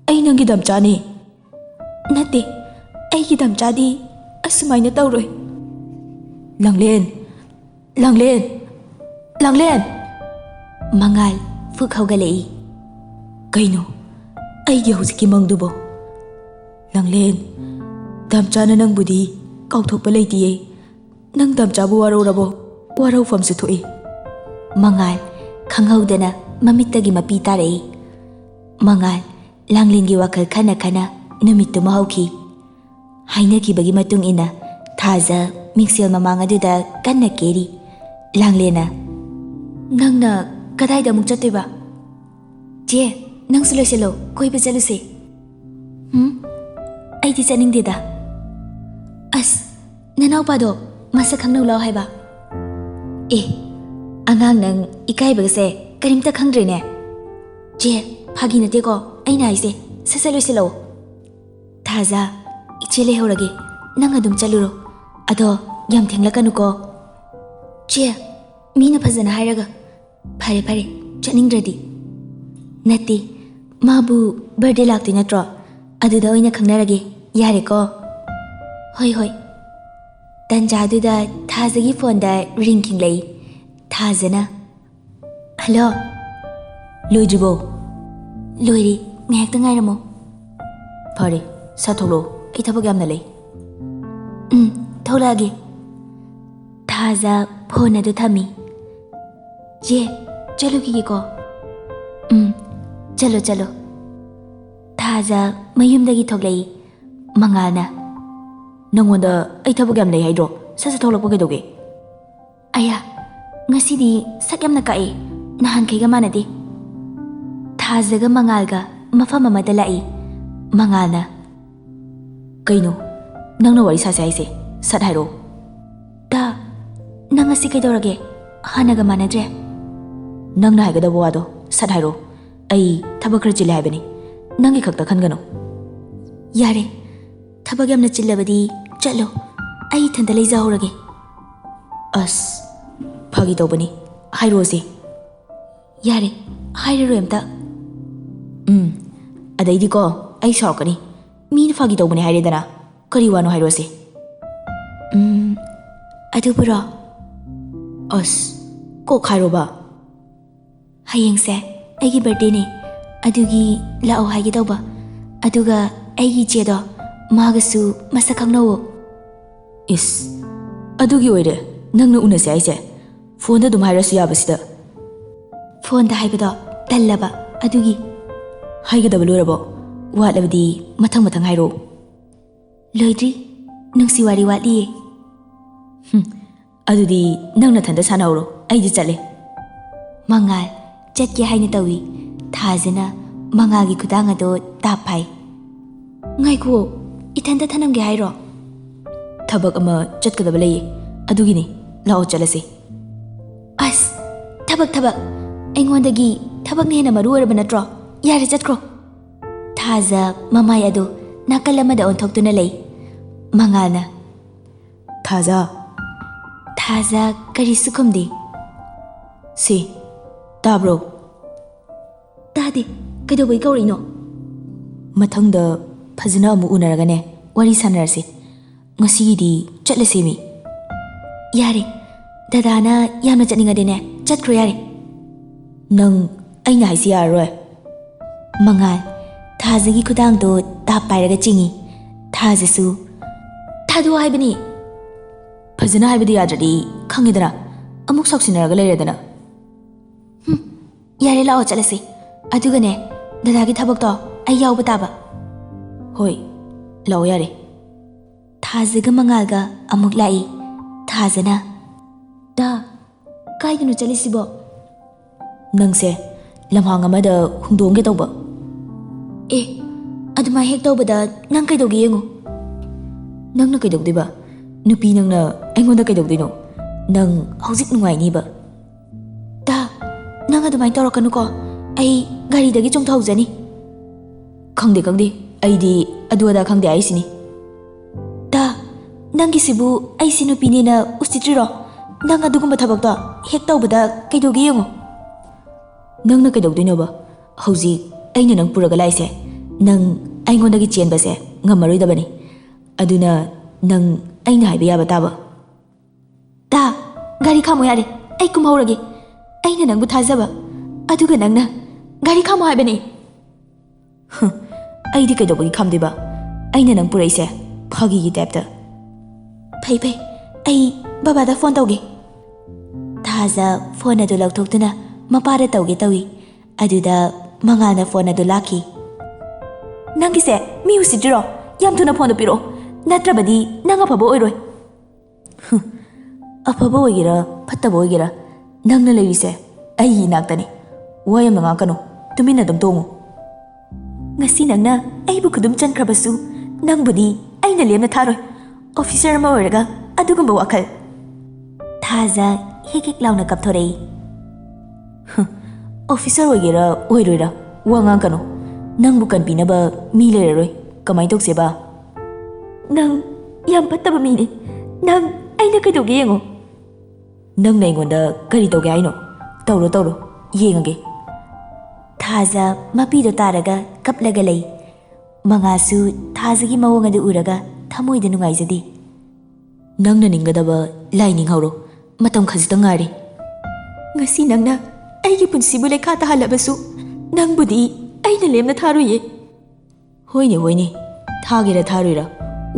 ꯑꯩ ꯅꯪꯒꯤ ꯗꯥꯝꯆꯥꯅꯤ꯫ ꯅꯠꯇꯦ, ꯑꯩꯒꯤ ꯗꯥꯝꯆꯥꯗꯤ ꯑꯁꯨꯃꯥꯏꯅ ꯇꯧꯔꯣꯏ꯫ ꯂꯥꯡꯂꯦꯟ, ꯂꯥꯡꯂꯦꯟ, ꯂꯥꯡꯂꯦꯟ! ꯃꯉꯥꯜ ꯐꯨꯛ ꯍꯧꯒꯠꯂꯛꯏ꯫ ꯀꯩꯅꯣ ꯑꯩꯒꯤ ꯍꯧꯖꯤꯛꯀꯤ ꯃꯪꯗꯨꯕꯣ? ꯂꯥꯡꯂꯦꯟ, ꯗꯥꯝꯆꯥꯅ ꯅꯪꯕꯨꯗꯤ ꯀꯥꯎꯊꯣꯛꯄ ꯂꯩꯇꯤꯌꯦ꯫ ꯅꯪ ꯗꯥꯝꯆꯥꯕꯨ ꯋꯥꯔꯧꯔꯕꯣ? ꯋꯥꯔꯧꯐꯝꯁꯨ ꯊꯣꯛꯏ꯫ ꯃꯉꯥꯜ ꯈꯪꯍꯧꯗꯅ ꯃꯃꯤꯠꯇꯒꯤ ꯃꯄꯤ ꯇꯥꯔꯛꯏ꯫ ꯃꯉꯥꯜ ꯂꯥꯡꯂꯦꯟꯒꯤ ꯋꯥꯈꯜ ꯈꯟꯅ ꯈꯟꯅ ꯅꯨꯃꯤꯠꯇꯨꯃ ꯍꯧꯈꯤ꯫ ꯍꯥꯏꯅꯈꯤꯕꯒꯤ ꯃꯇꯨꯡ ꯏꯟꯅ ꯊꯥꯖ ꯃꯤꯡꯁꯦꯜ ꯃꯃꯥꯡ ꯑꯗꯨꯗ ꯀꯟꯅ ꯀꯦꯔꯤ꯫ ꯂꯥꯡꯂꯦꯟꯅ, "ꯅꯪꯅ ꯀꯗꯥꯏꯗ ꯑꯃꯨꯛ ꯆꯠꯇꯣꯏꯕ?" "ꯆꯦ, ꯅꯪꯁꯨ ꯂꯣꯏꯁꯤꯜꯂꯣ, ꯀꯣꯏꯕ ꯆꯠꯂꯨꯁꯦ꯫" "ꯍꯨꯝ? ꯑꯩꯗꯤ ꯆꯠꯅꯤꯡꯗꯦꯗ꯫" "ꯑꯁ, ꯅꯅꯥꯎꯄꯥꯗꯣ ꯃꯁꯛ ꯈꯪꯅꯧ ꯂꯥꯎ ꯍꯥꯏꯕ꯫" "ꯑꯦ, ꯑꯉꯥꯡ ꯅꯪ ꯏꯀꯥꯏꯕꯒꯁꯦ ꯀꯔꯤꯝꯇ ꯈꯪꯗ꯭ꯔꯦꯅꯦ꯫" "ꯆꯦ, ꯐꯥꯒꯤ ꯅꯠꯇꯦꯀꯣ ꯑꯩꯅ ꯍꯥꯏꯁꯦ, ꯁꯠ ꯁꯠ ꯂꯣꯏꯁꯤꯜꯂꯛꯑꯣ꯫" "ꯊꯥꯖ, ꯏꯆꯦ ꯂꯩꯍꯧꯔꯒꯦ, ꯅꯪ ꯑꯗꯨꯝ ꯆꯠꯂꯨꯔꯣ꯫ ꯑꯗꯣ ꯌꯥꯝ ꯊꯦꯡꯂꯛꯀꯅꯨꯀꯣ꯫" "ꯆꯦ, ꯃꯤꯅ ꯐꯖꯅ ꯍꯥꯏꯔꯒ꯫" "ꯐꯔꯦ ꯐꯔꯦ, ꯆꯠꯅꯤꯡꯗ꯭ꯔꯗꯤ꯫" "ꯅꯠꯇꯦ, ꯃꯥꯕꯨ ꯕꯥꯔꯗꯦ ꯂꯥꯛꯇꯣꯏ ꯅꯠꯇ꯭ꯔꯣ? ꯑꯗꯨꯗ ꯑꯣꯏꯅ ꯈꯪꯅꯔꯒꯦ, ꯌꯥꯔꯦꯀꯣ?" "ꯍꯣꯏ ꯍꯣꯏ꯫" ꯇꯟꯖꯥꯗꯨꯗ ꯊꯥꯖꯒꯤ ꯐꯣꯟꯗ ꯔꯤꯡ ꯈꯤꯡꯂꯛꯏ꯫ ꯊꯥꯖꯅ, "ꯍꯜꯂꯣ꯫" "ꯂꯣꯏꯗ꯭ꯔꯤꯕꯣ?" "ꯂꯣꯏꯔꯦ, ꯉꯥꯏꯍꯥꯛꯇ ꯉꯥꯏꯔꯝꯃꯣ꯫" "ꯐꯔꯦ, ꯁꯠ ꯊꯣꯛꯂꯛꯑꯣ, ꯑꯩ ꯊꯕꯛ ꯌꯥꯝꯅ ꯂꯩ꯫" "ꯎꯝ, ꯊꯣꯛꯂꯛꯑꯒꯦ꯫" ꯊꯥꯖ ꯐꯣꯟ ꯑꯗꯨ ꯊꯝꯃꯤ꯫ "ꯆꯦ, ꯆꯠꯂꯨꯈꯤꯒꯦꯀꯣ꯫" "ꯎꯝ, ꯆꯠꯂꯣ ꯆꯠꯂꯣ꯫" ꯊꯥꯖ ꯃꯌꯨꯝꯗꯒꯤ ꯊꯣꯛꯂꯛꯏ꯫ ꯃꯉꯥꯜꯅ, "ꯅꯪꯉꯣꯟꯗ ꯑꯩ ꯊꯕꯛ ꯌꯥꯝ ꯂꯩ ꯍꯥꯏꯗ꯭ꯔꯣ? ꯁꯠ ꯁꯠ ꯊꯣꯛꯂꯛꯄ ꯀꯩꯗꯧꯒꯦ?" "ꯑꯌꯥ, ꯉꯁꯤꯗꯤ ꯁꯛ ꯌꯥꯝꯅ ꯀꯛꯑꯦ, ꯅꯍꯥꯟꯈꯩꯒ ꯃꯥꯟꯅꯗꯦ꯫" ꯊꯥꯖꯒ ꯃꯉꯥꯜꯒ ꯃꯐꯝ ꯑꯃꯗ ꯂꯥꯛꯏ꯫ ꯃꯉꯥꯜꯅ, "ꯀꯩꯅꯣ? ꯅꯪꯅ ꯋꯥꯔꯤ ꯁꯥꯁꯦ ꯍꯥꯏꯁꯦ? ꯁꯠ ꯍꯥꯏꯔꯛꯑꯣ꯫" "ꯗꯥ, ꯅꯪ ꯉꯁꯤ ꯀꯩꯗꯧꯔꯒꯦ? ꯍꯥꯟꯅꯒ ꯃꯥꯟꯅꯗ꯭ꯔꯦ꯫" "ꯅꯪꯅ ꯍꯥꯏꯒꯗꯕ ꯋꯥꯗꯣ ꯁꯠ ꯍꯥꯏꯔꯛꯑꯣ꯫ ꯑꯩ ꯊꯕꯛ ꯈꯔ ꯆꯤꯜꯂꯦ ꯍꯥꯏꯕꯅꯤ꯫ ꯅꯪꯒꯤ ꯈꯛꯇ ꯈꯟꯒꯅꯨ꯫" "ꯌꯥꯔꯦ, ꯊꯕꯛ ꯌꯥꯝꯅ ꯆꯤꯜꯂꯕꯗꯤ ꯆꯠꯂꯣ꯫ ꯑꯩ ꯏꯊꯟꯇ ꯂꯩꯖꯍꯧꯔꯒꯦ꯫" "ꯑꯁ, ꯐꯥꯒꯤ ꯇꯧꯕꯅꯤ꯫ ꯍꯥꯏꯔꯛꯑꯣꯁꯦ꯫" "ꯌꯥꯔꯦ, ꯍꯥꯏꯔꯔꯣꯏ ꯑꯝꯇ꯫" "ꯎꯝ, ꯑꯗꯩꯗꯤꯀꯣ, ꯑꯩ ꯁꯥꯎꯔꯛꯀꯅꯤ꯫ ꯃꯤꯅ ꯐꯥꯒꯤ ꯇꯧꯕꯅꯦ ꯍꯥꯏꯔꯦꯗꯅ꯫ ꯀꯔꯤ ꯋꯥꯅꯣ ꯍꯥꯏꯔꯛꯑꯣꯁꯦ꯫" "ꯎꯝ, ꯑꯗꯨꯕꯨꯔꯣ?" "ꯑꯁ, ꯀꯣꯛ ꯍꯥꯏꯔꯣꯕ꯫" "ꯍꯌꯦꯡꯁꯦ ꯑꯩꯒꯤ ꯕꯥꯔꯗꯦꯅꯦ, ꯑꯗꯨꯒꯤ ꯂꯥꯛꯑꯣ ꯍꯥꯏꯒꯦ ꯇꯧꯕ꯫ ꯑꯗꯨꯒ ꯑꯩꯒꯤ ꯏꯆꯦꯗꯣ, ꯃꯥꯒꯁꯨ ꯃꯁꯛ ꯈꯪꯅꯧꯋꯣ꯫" "ꯏꯁ, ꯑꯗꯨꯒꯤ ꯑꯣꯏꯔꯦ ꯅꯪꯅ ꯎꯅꯁꯦ ꯍꯥꯏꯁꯦ? ꯐꯣꯟꯗ ꯑꯗꯨꯝ ꯍꯥꯏꯔꯁꯨ ꯌꯥꯕꯁꯤꯗ꯫" "ꯐꯣꯟꯗ ꯍꯥꯏꯕꯗꯣ ꯇꯜꯂꯕ, ꯑꯗꯨꯒꯤ꯫" "ꯍꯥꯏꯒꯗꯕ ꯂꯣꯏꯔꯕꯣ? ꯋꯥꯠꯂꯕꯗꯤ ꯃꯊꯪ ꯃꯊꯪ ꯍꯥꯏꯔꯛꯑꯣ꯫" "ꯂꯣꯏꯗ꯭ꯔꯤ, ꯅꯨꯡꯁꯤ ꯋꯥꯔꯤ ꯋꯥꯠꯂꯤꯌꯦ꯫" "ꯍꯨꯝ, ꯑꯗꯨꯗꯤ ꯅꯪ ꯅꯊꯟꯗ ꯁꯥꯟꯅꯍꯧꯔꯣ, ꯑꯩꯗꯤ ꯆꯠꯂꯦ꯫" ꯃꯉꯥꯜ ꯆꯠꯀꯦ ꯍꯥꯏꯅ ꯇꯧꯏ꯫ ꯊꯥꯖꯅ ꯃꯉꯥꯜꯒꯤ ꯈꯨꯗꯥꯡ ꯑꯗꯣ ꯇꯥꯞ ꯐꯥꯏ꯫ "ꯉꯥꯏꯈꯨꯑꯣ, ꯏꯊꯟꯇ ꯊꯅꯝꯒꯦ ꯍꯥꯏꯔꯣ?" "ꯊꯕꯛ ꯑꯃ ꯆꯠꯀꯗꯕ ꯂꯩꯌꯦ, ꯑꯗꯨꯒꯤꯅꯤ꯫ ꯂꯥꯛꯑꯣ, ꯆꯠꯂꯁꯤ꯫" "ꯑꯁ, ꯊꯕꯛ, ꯊꯕꯛ꯫ ꯑꯩꯉꯣꯟꯗꯒꯤ ꯊꯕꯛꯅ ꯍꯦꯟꯅ ꯃꯔꯨ ꯑꯣꯏꯔꯕ ꯅꯠꯇ꯭ꯔꯣ? ꯌꯥꯔꯦ, ꯆꯠꯈ꯭ꯔꯣ꯫" ꯊꯥꯖ ꯃꯃꯥꯏ ꯑꯗꯨ ꯅꯥꯀꯜ ꯑꯃꯗ ꯑꯣꯟꯊꯣꯛꯇꯨꯅ ꯂꯩ꯫ ꯃꯉꯥꯜꯅ, "ꯊꯥꯖ꯫" ꯊꯥꯖ ꯀꯔꯤꯁꯨ ꯈꯨꯝꯗꯦ꯫ "ꯁꯤ, ꯇꯥꯕ꯭ꯔꯣ?" "ꯇꯥꯗꯦ꯫ ꯀꯩꯗꯧꯕꯩ ꯀꯧꯔꯛꯏꯅꯣ?" "ꯃꯊꯪꯗ ꯐꯖꯅ ꯑꯃꯨꯛ ꯎꯅꯔꯒꯅꯦ, ꯋꯥꯔꯤ ꯁꯥꯟꯅꯔꯁꯤ꯫ ꯉꯁꯤꯒꯤꯗꯤ ꯆꯠꯂꯁꯦꯃꯤ꯫" "ꯌꯥꯔꯦ, ꯗꯗꯥꯅ ꯌꯥꯝꯅ ꯆꯠꯅꯤꯡꯉꯗꯤꯅꯦ, ꯆꯠꯈ꯭ꯔꯣ ꯌꯥꯔꯦ꯫" "ꯅꯪ ꯑꯩꯅ ꯍꯥꯏꯁꯤ ꯌꯥꯔꯔꯣꯏ꯫" ꯃꯉꯥꯜ ꯊꯥꯖꯒꯤ ꯈꯨꯗꯥꯡꯗꯣ ꯇꯥꯞ ꯄꯥꯏꯔꯒ ꯆꯤꯡꯏ꯫ ꯊꯥꯖꯁꯨ, "ꯊꯥꯗꯣꯛꯑꯣ ꯍꯥꯏꯕꯅꯤ꯫" "ꯐꯖꯅ ꯍꯥꯏꯕꯗꯤ ꯌꯥꯗ꯭ꯔꯗꯤ ꯈꯪꯉꯦꯗꯅ, ꯑꯃꯨꯛ ꯁꯥꯎꯁꯤꯟꯅꯔꯒ ꯂꯩꯔꯦꯗꯅ꯫" "ꯍꯨꯝ, ꯌꯥꯔꯦ, ꯂꯥꯛꯑꯣ ꯆꯠꯂꯁꯤ꯫ ꯑꯗꯨꯒꯅꯦ, ꯗꯗꯥꯒꯤ ꯊꯕꯛꯇꯣ ꯑꯩ ꯌꯥꯎꯕ ꯇꯥꯕ꯫" "ꯍꯣꯏ, ꯂꯥꯛꯑꯣ ꯌꯥꯔꯦ꯫" ꯊꯥꯖꯒ ꯃꯉꯥꯜꯒ ꯑꯃꯨꯛ ꯂꯥꯛꯏ꯫ ꯊꯥꯖꯅ, "ꯗꯥ, ꯀꯥꯏꯗꯅꯣ ꯆꯠꯂꯤꯁꯤꯕꯣ?" "ꯅꯪꯁꯦ ꯂꯝꯍꯥꯡ ꯑꯃꯗ ꯍꯨꯟꯗꯣꯛꯑꯝꯒꯦ ꯇꯧꯕ꯫" "ꯑꯦ, ꯑꯗꯨꯃꯥꯏ ꯍꯦꯛ ꯇꯧꯕꯗ ꯅꯪ ꯀꯩꯗꯧꯒꯦ ꯌꯦꯡꯉꯨ꯫ ꯅꯪꯅ ꯀꯩꯗꯧꯗꯣꯏꯕ? ꯅꯨꯄꯤ ꯅꯪꯅ ꯑꯩꯉꯣꯟꯗ ꯀꯩꯗꯧꯗꯣꯏꯅꯣ? ꯅꯪ ꯍꯧꯖꯤꯛ ꯅꯨꯡꯉꯥꯏꯅꯤꯕ꯫ ꯇꯥ, ꯅꯪ ꯑꯗꯨꯃꯥꯏꯅ ꯇꯧꯔꯛꯀꯅꯨꯀꯣ꯫ ꯑꯩ ꯒꯥꯔꯤꯗꯒꯤ ꯆꯣꯡꯊꯍꯧꯖꯅꯤ꯫ ꯈꯪꯗꯦ, ꯈꯪꯗꯦ, ꯑꯩꯗꯤ ꯑꯗꯨ ꯑꯗꯥ ꯈꯪꯗꯦ ꯍꯥꯏꯁꯤꯅꯤ꯫ ꯇꯥ, ꯅꯪꯒꯤꯁꯤꯕꯨ ꯑꯩꯁꯤ ꯅꯨꯄꯤꯅꯦꯅ ꯎꯁꯤꯠꯇ꯭ꯔꯤꯔꯣ? ꯅꯪ ꯑꯗꯨꯒꯨꯝꯕ ꯊꯕꯛꯇꯣ ꯍꯦꯛ ꯇꯧꯕꯗ ꯀꯩꯗꯧꯒꯦ ꯌꯦꯡꯉꯨ꯫ ꯅꯪꯅ ꯀꯩꯗꯧꯗꯣꯏꯅꯣꯕ? ꯍꯧꯖꯤꯛ ꯑꯩꯅ ꯅꯪ ꯄꯨꯔꯒ ꯂꯥꯛꯏꯁꯦ, ꯅꯪ ꯑꯩꯉꯣꯟꯗꯒꯤ ꯆꯦꯟꯕꯁꯦ ꯉꯝꯃꯔꯣꯏꯗꯕꯅꯤ꯫ ꯑꯗꯨꯅ ꯅꯪ ꯑꯩꯅ ꯍꯥꯏꯕ ꯌꯥꯕ ꯇꯥꯕ꯫ ꯇꯥ, ꯒꯥꯔꯤ ꯈꯥꯝꯃꯣ ꯌꯥꯔꯦ, ꯑꯩ ꯀꯨꯝꯍꯧꯔꯒꯦ꯫ ꯑꯩꯅ ꯅꯪꯕꯨ ꯊꯥꯖꯕ, ꯑꯗꯨꯒ ꯅꯪꯅ ꯒꯥꯔꯤ ꯈꯥꯝꯃꯣ ꯍꯥꯏꯕꯅꯦ꯫ ꯍ, ꯑꯩꯗꯤ ꯀꯩꯗꯧꯕꯒꯤ ꯈꯥꯝꯗꯣꯏꯕ? ꯑꯩꯅ ꯅꯪ ꯄꯨꯔꯛꯏꯁꯦ ꯐꯥꯒꯤꯒꯤ ꯇꯥꯏꯞꯇ꯫ ꯐꯩ, ꯐꯩ, ꯑꯩ ꯕꯕꯥꯗ ꯐꯣꯟ ꯇꯧꯒꯦ꯫ ꯊꯥꯖ ꯐꯣꯟ ꯑꯗꯨ ꯂꯧꯊꯣꯛꯇꯨꯅ ꯃꯄꯥꯗ ꯇꯧꯒꯦ ꯇꯧꯏ꯫ ꯑꯗꯨꯗ ꯃꯉꯥꯜꯅ ꯐꯣꯟ ꯑꯗꯨ ꯂꯥꯛꯈꯤ꯫ "ꯅꯪꯒꯤꯁꯦ ꯃꯤ ꯎꯁꯤꯠꯇ꯭ꯔꯤꯔꯣ? ꯌꯥꯝ ꯊꯨꯅ ꯐꯣꯟꯗꯣ ꯄꯤꯔꯛꯑꯣ, ꯅꯠꯇ꯭ꯔꯕꯗꯤ ꯅꯪ ꯑꯐꯕ ꯑꯣꯏꯔꯣꯏ꯫" "ꯍꯨꯝ, ꯑꯐꯕ ꯑꯣꯏꯒꯦꯔꯥ ꯐꯠꯇꯕ ꯑꯣꯏꯒꯦꯔꯥ, ꯅꯪꯅ ꯂꯩꯔꯤꯁꯦ ꯑꯩꯒꯤ ꯏꯅꯥꯛꯇꯅꯤ꯫ ꯋꯥ ꯌꯥꯝꯅ ꯉꯥꯡꯀꯅꯨ, ꯇꯨꯃꯤꯟꯅ ꯑꯗꯨꯝ ꯇꯣꯡꯉꯨ꯫" "ꯉꯁꯤ ꯅꯪꯅ ꯑꯩꯕꯨ ꯈꯨꯗꯨꯝ ꯆꯟꯈ꯭ꯔꯕꯁꯨ, ꯅꯪꯕꯨꯗꯤ ꯑꯩꯅ ꯂꯦꯝꯅ ꯊꯥꯔꯣꯏ꯫ ꯑꯣꯐꯤꯁꯔ ꯑꯃ ꯑꯣꯏꯔꯒ ꯑꯗꯨꯒꯨꯝꯕ ꯋꯥꯈꯜ꯫" ꯊꯥꯖ ꯍꯦꯛ ꯍꯦꯛ ꯂꯥꯎꯅ ꯀꯞꯊꯣꯔꯛꯏ꯫ "ꯍ, ꯑꯣꯐꯤꯁꯔ ꯑꯣꯏꯒꯦꯔꯥ ꯑꯣꯏꯔꯣꯏꯔꯥ, ꯋꯥ ꯉꯥꯡꯀꯅꯨ꯫ ꯅꯪꯕꯨ ꯀꯟꯕꯤꯅꯕ ꯃꯤ ꯂꯩꯔꯔꯣꯏ꯫ ꯀꯃꯥꯏ ꯇꯧꯁꯦꯕ?" "ꯅꯪ ꯌꯥꯝ ꯐꯠꯇꯕ ꯃꯤꯅꯦ꯫ ꯅꯪ ꯑꯩꯅ ꯀꯩꯗꯧꯒꯦ ꯌꯦꯡꯉꯣ꯫" "ꯅꯪꯅ ꯑꯩꯉꯣꯟꯗ ꯀꯔꯤ ꯇꯧꯒꯦ ꯍꯥꯏꯅꯣ? ꯇꯧꯔꯣ, ꯇꯧꯔꯣ, ꯌꯦꯡꯉꯒꯦ꯫" ꯊꯥꯖ ꯃꯄꯤꯗꯣ ꯇꯥꯔꯒ ꯀꯞꯂꯒ ꯂꯩ꯫ ꯃꯉꯥꯁꯨ ꯊꯥꯖꯒꯤ ꯃꯑꯣꯡ ꯑꯗꯨ ꯎꯔꯒ ꯊꯃꯣꯏꯗ ꯅꯨꯡꯉꯥꯏꯖꯗꯦ꯫ "ꯅꯪꯅ ꯅꯤꯡꯒꯗꯕ ꯂꯥꯏ ꯅꯤꯡꯍꯧꯔꯣ, ꯃꯇꯝ ꯈꯖꯤꯛꯇꯪ ꯉꯥꯏꯔꯦ꯫" "ꯉꯁꯤ ꯅꯪꯅ ꯑꯩꯒꯤ ꯄꯨꯟꯁꯤꯕꯨ ꯂꯩꯈꯥ ꯇꯥꯍꯜꯂꯕꯁꯨ, ꯅꯪꯕꯨꯗꯤ ꯑꯩꯅ ꯂꯦꯝꯅ ꯊꯥꯔꯣꯏꯌꯦ꯫" "ꯍꯣꯏꯅꯦ, ꯍꯣꯏꯅꯦ, ꯊꯥꯒꯦꯔꯥ ꯊꯥꯔꯣꯏꯔꯥ,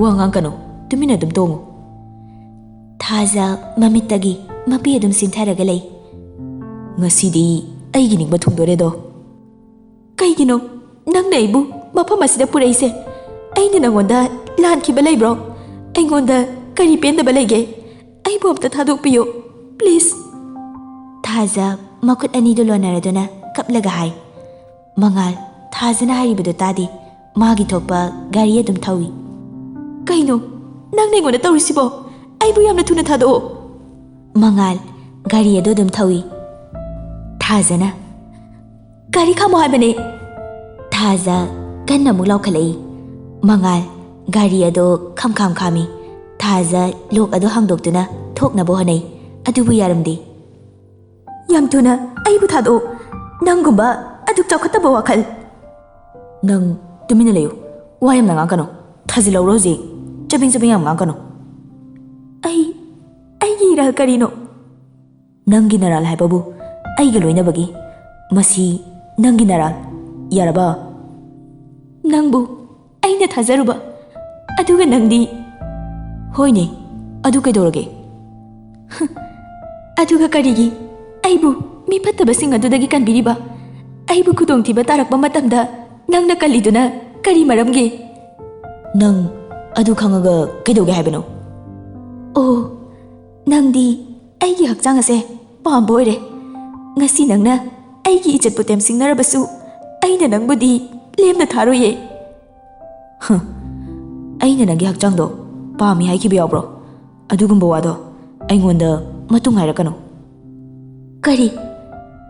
ꯋꯥ ꯉꯥꯡꯀꯅꯨ, ꯇꯨꯃꯤꯟꯅ ꯑꯗꯨꯝ ꯇꯣꯡꯉꯨ꯫" ꯊꯥꯖ ꯃꯃꯤꯠꯇꯒꯤ ꯃꯄꯤ ꯑꯗꯨꯝ ꯆꯤꯡꯊꯔꯒ ꯂꯩ꯫ "ꯉꯁꯤꯗꯤ ꯑꯩꯒꯤ ꯅꯤꯡꯕ ꯊꯨꯡꯗꯣꯔꯦꯗꯣ꯫" "ꯀꯩꯒꯤꯅꯣ ꯅꯪꯅ ꯑꯩꯕꯨ ꯃꯐꯝ ꯑꯁꯤꯗ ꯄꯨꯔꯛꯏꯁꯦ? ꯑꯩꯅ ꯅꯪꯉꯣꯟꯗ ꯂꯥꯟꯈꯤꯕ ꯂꯩꯕ꯭ꯔꯣ? ꯑꯩꯉꯣꯟꯗ ꯀꯔꯤ ꯄꯦꯟꯗꯕ ꯂꯩꯒꯦ? ꯑꯩꯕꯨ ꯑꯝꯇ ꯊꯥꯗꯣꯛꯄꯤꯌꯨ, ꯄ꯭ꯂꯤꯖ꯫" ꯊꯥꯖ ꯃꯈꯨꯠ ꯑꯅꯤꯗꯨ ꯂꯣꯟꯅꯔꯗꯨꯅ ꯀꯞꯂꯒ ꯍꯥꯏ꯫ ꯃꯉꯥꯜ ꯊꯥꯖꯅ ꯍꯥꯏꯔꯤꯕꯗꯨ ꯇꯥꯗꯦ꯫ ꯃꯥꯒꯤ ꯊꯣꯛꯄ ꯒꯥꯔꯤ ꯑꯗꯨꯝ ꯊꯧꯏ꯫ "ꯀꯩꯅꯣ ꯅꯪꯅ ꯑꯩꯉꯣꯟꯗ ꯇꯧꯔꯤꯁꯤꯕꯣ? ꯑꯩꯕꯨ ꯌꯥꯝꯅ ꯊꯨꯅ ꯊꯥꯗꯣꯛꯑꯣ!" ꯃꯉꯥꯜ ꯒꯥꯔꯤ ꯑꯗꯨ ꯑꯗꯨꯝ ꯊꯧꯏ꯫ ꯊꯥꯖꯅ, "ꯒꯥꯔꯤ ꯈꯥꯝꯃꯣ ꯍꯥꯏꯕꯅꯦ!" ꯊꯥꯖ ꯀꯟꯅ ꯑꯃꯨꯛ ꯂꯥꯎꯈꯠꯂꯛꯏ꯫ ꯃꯉꯥꯜ ꯒꯥꯔꯤ ꯑꯗꯣ ꯈꯝꯈꯥꯝ ꯈꯥꯝꯃꯤ꯫ ꯊꯥꯖ ꯂꯣꯛ ꯑꯗꯨ ꯍꯥꯡꯗꯣꯛꯇꯨꯅ ꯊꯣꯛꯅꯕ ꯍꯣꯠꯅꯩ꯫ ꯑꯗꯨꯕꯨ ꯌꯥꯔꯝꯗꯦ꯫ "ꯌꯥꯝ ꯊꯨꯅ ꯑꯩꯕꯨ ꯊꯥꯗꯣꯛꯑꯣ꯫ ꯅꯪꯒꯨꯝꯕ ꯑꯗꯨꯛ ꯆꯥꯎꯈꯠꯇꯕ ꯋꯥꯈꯜ!" "ꯅꯪ ꯇꯨꯃꯤꯟꯅ ꯂꯩꯌꯨ꯫ ꯋꯥ ꯌꯥꯝꯅ ꯉꯥꯡꯒꯅꯨ꯫ ꯊꯥꯖꯤꯜꯍꯧꯔꯣ ꯍꯧꯖꯤꯛ꯫ ꯆꯕꯦꯡ ꯆꯕꯦꯡ ꯌꯥꯝ ꯉꯥꯡꯒꯅꯨ꯫" "ꯑꯩ, ꯑꯩꯒꯤ ꯏꯔꯥꯜ ꯀꯔꯤꯅꯣ?" "ꯅꯪꯒꯤ ꯅꯔꯥꯜ ꯍꯥꯏꯕꯕꯨ ꯑꯩꯒ ꯂꯣꯏꯅꯕꯒꯤ꯫ ꯃꯁꯤ ꯅꯪꯒꯤ ꯅꯔꯥꯜ꯫ ꯌꯥꯔꯕ?" "ꯅꯪꯕꯨ ꯑꯩꯅ ꯊꯥꯖꯔꯨꯕ, ꯑꯗꯨꯒ ꯅꯪꯗꯤ?" "ꯍꯣꯏꯅꯦ, ꯑꯗꯨ ꯀꯩꯗꯧꯔꯒꯦ?" "ꯑꯗꯨꯒ ꯀꯔꯤꯒꯤ ꯑꯩꯕꯨ ꯃꯤ ꯐꯠꯇꯕꯁꯤꯡ ꯑꯗꯨꯗꯒꯤ ꯀꯟꯕꯤꯔꯤꯕ? ꯑꯩꯕꯨ ꯈꯨꯗꯣꯡꯊꯤꯕ ꯇꯥꯔꯛꯄ ꯃꯇꯝꯗ ꯅꯪꯅ ꯀꯜꯂꯤꯗꯨꯅ ꯀꯔꯤ ꯃꯔꯝꯒꯤ?" "ꯅꯪ ꯑꯗꯨ ꯈꯪꯉꯒ ꯀꯩꯗꯧꯒꯦ ꯍꯥꯏꯕꯅꯣ?" "ꯑꯣ, ꯅꯪꯗꯤ ꯑꯩꯒꯤ ꯍꯛꯆꯥꯡ ꯑꯁꯦ ꯄꯥꯝꯕ ꯑꯣꯏꯔꯦ꯫ ꯉꯁꯤ ꯅꯪꯅ ꯑꯩꯒꯤ ꯏꯖꯠꯄꯨ ꯇꯦꯝꯁꯤꯡꯅꯔꯕꯁꯨ, ꯑꯩꯅ ꯅꯪꯕꯨꯗꯤ ꯂꯦꯝꯅ ꯊꯥꯔꯣꯏꯌꯦ꯫" "ꯍ, ꯑꯩꯅ ꯅꯪꯒꯤ ꯍꯛꯆꯥꯡꯗꯣ ꯄꯥꯝꯃꯤ ꯍꯥꯏꯈꯤꯕ ꯌꯥꯎꯕ꯭ꯔꯣ? ꯑꯗꯨꯒꯨꯝꯕ ꯋꯥꯗꯣ ꯑꯩꯉꯣꯟꯗ ꯃꯇꯨꯡ ꯍꯥꯏꯔꯛꯀꯅꯨ꯫" "ꯀꯔꯤ?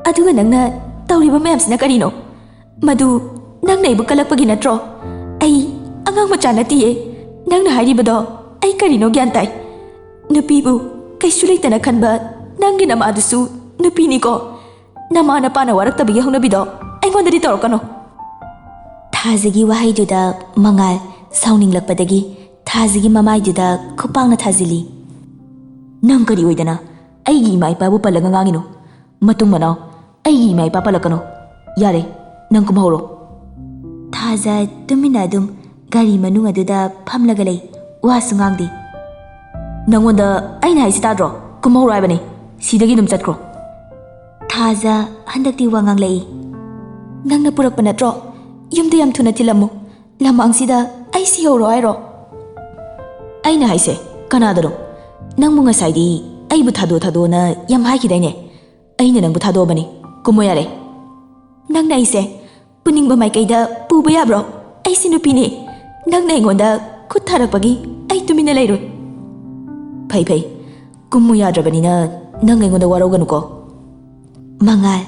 ꯑꯗꯨꯒ ꯅꯪꯅ ꯇꯧꯔꯤꯕ ꯃꯌꯥꯝꯁꯤꯅ ꯀꯔꯤꯅꯣ? ꯃꯗꯨ ꯅꯪꯅ ꯑꯩꯕꯨ ꯀꯜꯂꯛꯄꯒꯤ ꯅꯠꯇ꯭ꯔꯣ? ꯑꯩ ꯑꯉꯥꯡ ꯃꯆꯥ ꯅꯠꯇꯤꯌꯦ꯫ ꯅꯪꯅ ꯍꯥꯏꯔꯤꯕꯗꯣ ꯑꯩ ꯀꯔꯤꯅꯣ ꯒ꯭ꯌꯥꯟ ꯇꯥꯏ꯫ ꯅꯨꯄꯤꯕꯨ ꯀꯩꯁꯨ ꯂꯩꯇꯅ ꯈꯟꯕ ꯅꯪꯒꯤ ꯅꯃꯥꯗꯨꯁꯨ ꯅꯨꯄꯤꯅꯤꯀꯣ꯫ ꯅꯃꯥ ꯅꯄꯥꯅ ꯋꯥꯔꯛꯇꯕꯒꯤ ꯍꯧꯅꯕꯤꯗꯣ ꯑꯩꯉꯣꯟꯗꯗꯤ ꯇꯧꯔꯛꯀꯅꯨ꯫" ꯊꯥꯖꯒꯤ ꯋꯥꯍꯩꯗꯨꯗ ꯃꯉꯥꯜ ꯁꯥꯎꯅꯤꯡꯂꯛꯄꯗꯒꯤ ꯊꯥꯖꯒꯤ ꯃꯃꯥꯏꯗꯨꯗ ꯈꯨꯄꯥꯛꯅ ꯊꯥꯖꯤꯜꯂꯤ꯫ "ꯅꯪ ꯀꯔꯤ ꯑꯣꯏꯗꯅ ꯑꯩꯒꯤ ꯏꯃꯥ ꯏꯄꯥꯕꯨ ꯄꯜꯂꯒ ꯉꯥꯡꯉꯤꯅꯣ? ꯃꯇꯨꯡ ꯃꯅꯥꯎ ꯑꯩꯒꯤ ꯏꯃꯥ ꯏꯄꯥ ꯄꯜꯂꯛꯀꯅꯨ꯫ ꯌꯥꯔꯦ, ꯅꯪ ꯀꯨꯝꯍꯧꯔꯣ꯫" ꯊꯥꯖ ꯇꯨꯃꯤꯟꯅ ꯑꯗꯨꯝ ꯒꯥꯔꯤ ꯃꯅꯨꯡ ꯑꯗꯨꯗ ꯐꯝꯂꯒ ꯂꯩ꯫ ꯋꯥꯁꯨ ꯉꯥꯡꯗꯦ꯫ "ꯅꯪꯉꯣꯟꯗ ꯑꯩꯅ ꯍꯥꯏꯁꯤ ꯇꯥꯗ꯭ꯔꯣ? ꯀꯨꯝꯍꯧꯔꯣ ꯍꯥꯏꯕꯅꯤ꯫ ꯁꯤꯗꯒꯤ ꯑꯗꯨꯝ ꯆꯠꯈ꯭ꯔꯣ꯫" ꯊꯥꯖ ꯍꯟꯗꯛꯇꯤ ꯋꯥ ꯉꯥꯡꯂꯛꯏ꯫ "ꯅꯪꯅ ꯄꯨꯔꯛꯄ ꯅꯠꯇ꯭ꯔꯣ? ꯌꯨꯝꯗ ꯌꯥꯝ ꯊꯨꯅ ꯊꯤꯜꯂꯝꯃꯨ꯫ ꯂꯝꯃꯥꯡꯁꯤꯗ ꯑꯩ ꯁꯤꯍꯧꯔꯣ ꯍꯥꯏꯔꯣ?" "ꯑꯩꯅ ꯍꯥꯏꯁꯦ ꯀꯅꯥꯗꯅꯣ? ꯅꯪꯕꯨ ꯉꯁꯥꯏꯗꯤ ꯑꯩꯕꯨ ꯊꯥꯗꯣꯛ ꯊꯥꯗꯣꯛꯑꯣꯅ ꯌꯥꯝ ꯍꯥꯏꯈꯤꯗꯥꯏꯅꯦ? ꯑꯩꯅ ꯅꯪꯕꯨ ꯊꯥꯗꯣꯛꯑꯕꯅꯤ꯫ ꯀꯨꯝꯃꯣ ꯌꯥꯔꯦ꯫" "ꯅꯪꯅ ꯑꯩꯁꯦ ꯄꯨꯅꯤꯡꯕ ꯃꯥꯏꯀꯩꯗ ꯄꯨꯕ ꯌꯥꯕ꯭ꯔꯣ? ꯑꯩꯁꯤ ꯅꯨꯄꯤꯅꯦ꯫ ꯅꯪꯅ ꯑꯩꯉꯣꯟꯗ ꯈꯨꯠ ꯊꯥꯔꯛꯄꯒꯤ ꯑꯩ ꯇꯨꯃꯤꯟꯅ ꯂꯩꯔꯣꯏ꯫ ꯐꯩ ꯐꯩ, ꯀꯨꯝꯃꯨ ꯌꯥꯗ꯭ꯔꯕꯅꯤꯅ ꯅꯪ ꯑꯩꯉꯣꯟꯗ ꯋꯥꯔꯧꯒꯅꯨꯀꯣ꯫ ꯃꯉꯥꯜ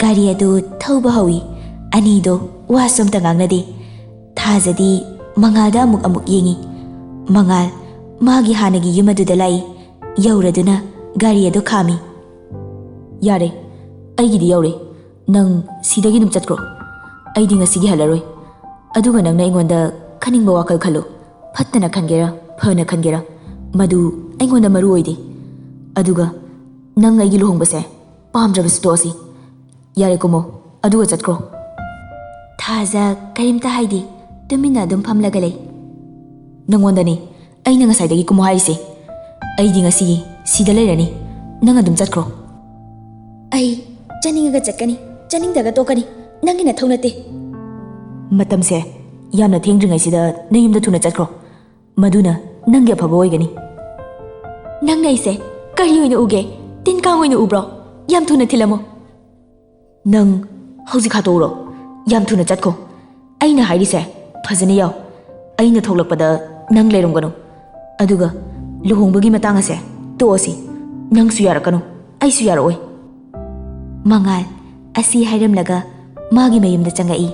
ꯒꯥꯔꯤ ꯑꯗꯨ ꯊꯧꯕ ꯍꯧꯏ꯫ ꯑꯅꯤꯗꯣ ꯋꯥꯁꯨ ꯑꯝꯇ ꯉꯥꯡꯅꯗꯦ꯫ ꯊꯥꯖꯗꯤ ꯃꯉꯥꯜꯗ ꯑꯃꯨꯛ ꯑꯃꯨꯛ ꯌꯦꯡꯏ꯫ ꯃꯉꯥꯜ ꯃꯥꯒꯤ ꯍꯥꯟꯅꯒꯤ ꯌꯨꯝ ꯑꯗꯨꯗ ꯂꯥꯛꯏ꯫ ꯌꯧꯔꯗꯨꯅ ꯒꯥꯔꯤ ꯑꯗꯨ ꯈꯥꯝꯃꯤ꯫ "ꯌꯥꯔꯦ, ꯑꯩꯒꯤꯗꯤ ꯌꯧꯔꯦ꯫ ꯅꯪ ꯁꯤꯗꯒꯤ ꯑꯗꯨꯝ ꯆꯠꯈ꯭ꯔꯣ꯫ ꯑꯩꯗꯤ ꯉꯁꯤꯒꯤ ꯍꯜꯂꯔꯣꯏ꯫ ꯑꯗꯨꯒ ꯅꯪꯅ ꯑꯩꯉꯣꯟꯗ ꯈꯟꯅꯤꯡꯕ ꯋꯥꯈꯜ ꯈꯜꯂꯨ꯫ ꯐꯠꯇꯅ ꯈꯟꯒꯦꯔꯥ, ꯐꯅ ꯈꯟꯒꯦꯔꯥ, ꯃꯗꯨ ꯑꯩꯉꯣꯟꯗ ꯃꯔꯨ ꯑꯣꯏꯗꯦ꯫ ꯑꯗꯨꯒ ꯅꯪ ꯑꯩꯒꯤ ꯂꯨꯍꯣꯡꯕꯁꯦ ꯄꯥꯝꯗ꯭ꯔꯕꯁꯨ ꯇꯣꯛꯑꯁꯤ꯫ ꯌꯥꯔꯦ, ꯀꯨꯝꯃꯣ, ꯑꯗꯨꯒ ꯆꯠꯈ꯭ꯔꯣ꯫" ꯊꯥꯖ ꯀꯔꯤꯝꯇ ꯍꯥꯏꯗꯦ, ꯇꯨꯃꯤꯟꯅ ꯑꯗꯨꯝ ꯐꯝꯂꯒ ꯂꯩ꯫ "ꯅꯪꯉꯣꯟꯗꯅꯤ ꯑꯩꯅ ꯉꯁꯥꯏꯗꯒꯤ ꯀꯨꯝꯃꯣ ꯍꯥꯏꯔꯤꯁꯦ꯫ ꯑꯩꯗꯤ ꯉꯁꯤ ꯁꯤꯗ ꯂꯩꯔꯅꯤ, ꯅꯪ ꯑꯗꯨꯝ ꯆꯠꯈ꯭ꯔꯣ꯫" "ꯑꯩ ꯆꯠꯅꯤꯡꯉꯒ ꯆꯠꯀꯅꯤ, ꯆꯠꯅꯤꯡꯗꯒ ꯇꯣꯛꯀꯅꯤ, ꯅꯪꯒꯤ ꯅꯊꯧ ꯅꯠꯇꯦ꯫" "ꯃꯇꯝꯁꯦ ꯌꯥꯝꯅ ꯊꯦꯡꯗ꯭ꯔꯤꯉꯩꯁꯤꯗ ꯅꯌꯨꯝꯗ ꯊꯨꯅ ꯆꯠꯈ꯭ꯔꯣ, ꯃꯗꯨꯅ ꯅꯪꯒꯤ ꯑꯐꯕ ꯑꯣꯏꯒꯅꯤ꯫" "ꯅꯪꯅ ꯑꯩꯁꯦ ꯀꯔꯤ ꯑꯣꯏꯅ ꯎꯒꯦ? ꯇꯤꯟ ꯀꯥꯡ ꯑꯣꯏꯅ ꯎꯕ꯭ꯔꯣ? ꯌꯥꯝ ꯊꯨꯅ ꯊꯤꯜꯂꯝꯃꯣ꯫" "ꯅꯪ ꯍꯧꯖꯤꯛ ꯍꯥꯠꯇꯣꯛꯎꯔꯣ, ꯌꯥꯝ ꯊꯨꯅ ꯆꯠꯈꯣ꯫ ꯑꯩꯅ ꯍꯥꯏꯔꯤꯁꯦ ꯐꯖꯅ ꯌꯥꯎ꯫ ꯑꯩꯅ ꯊꯣꯛꯂꯛꯄꯗ ꯅꯪ ꯂꯩꯔꯝꯒꯅꯨ꯫ ꯑꯗꯨꯒ ꯂꯨꯍꯣꯡꯕꯒꯤ ꯃꯇꯥꯡ ꯑꯁꯦ ꯇꯣꯛꯑꯁꯤ꯫ ꯅꯪꯁꯨ ꯌꯥꯔꯛꯀꯅꯨ, ꯑꯩꯁꯨ ꯌꯥꯔꯛꯑꯣꯏ꯫" ꯃꯉꯥꯜ ꯑꯁꯤ ꯍꯥꯏꯔꯝꯂꯒ ꯃꯥꯒꯤ ꯃꯌꯨꯝꯗ ꯆꯪꯉꯛꯏ꯫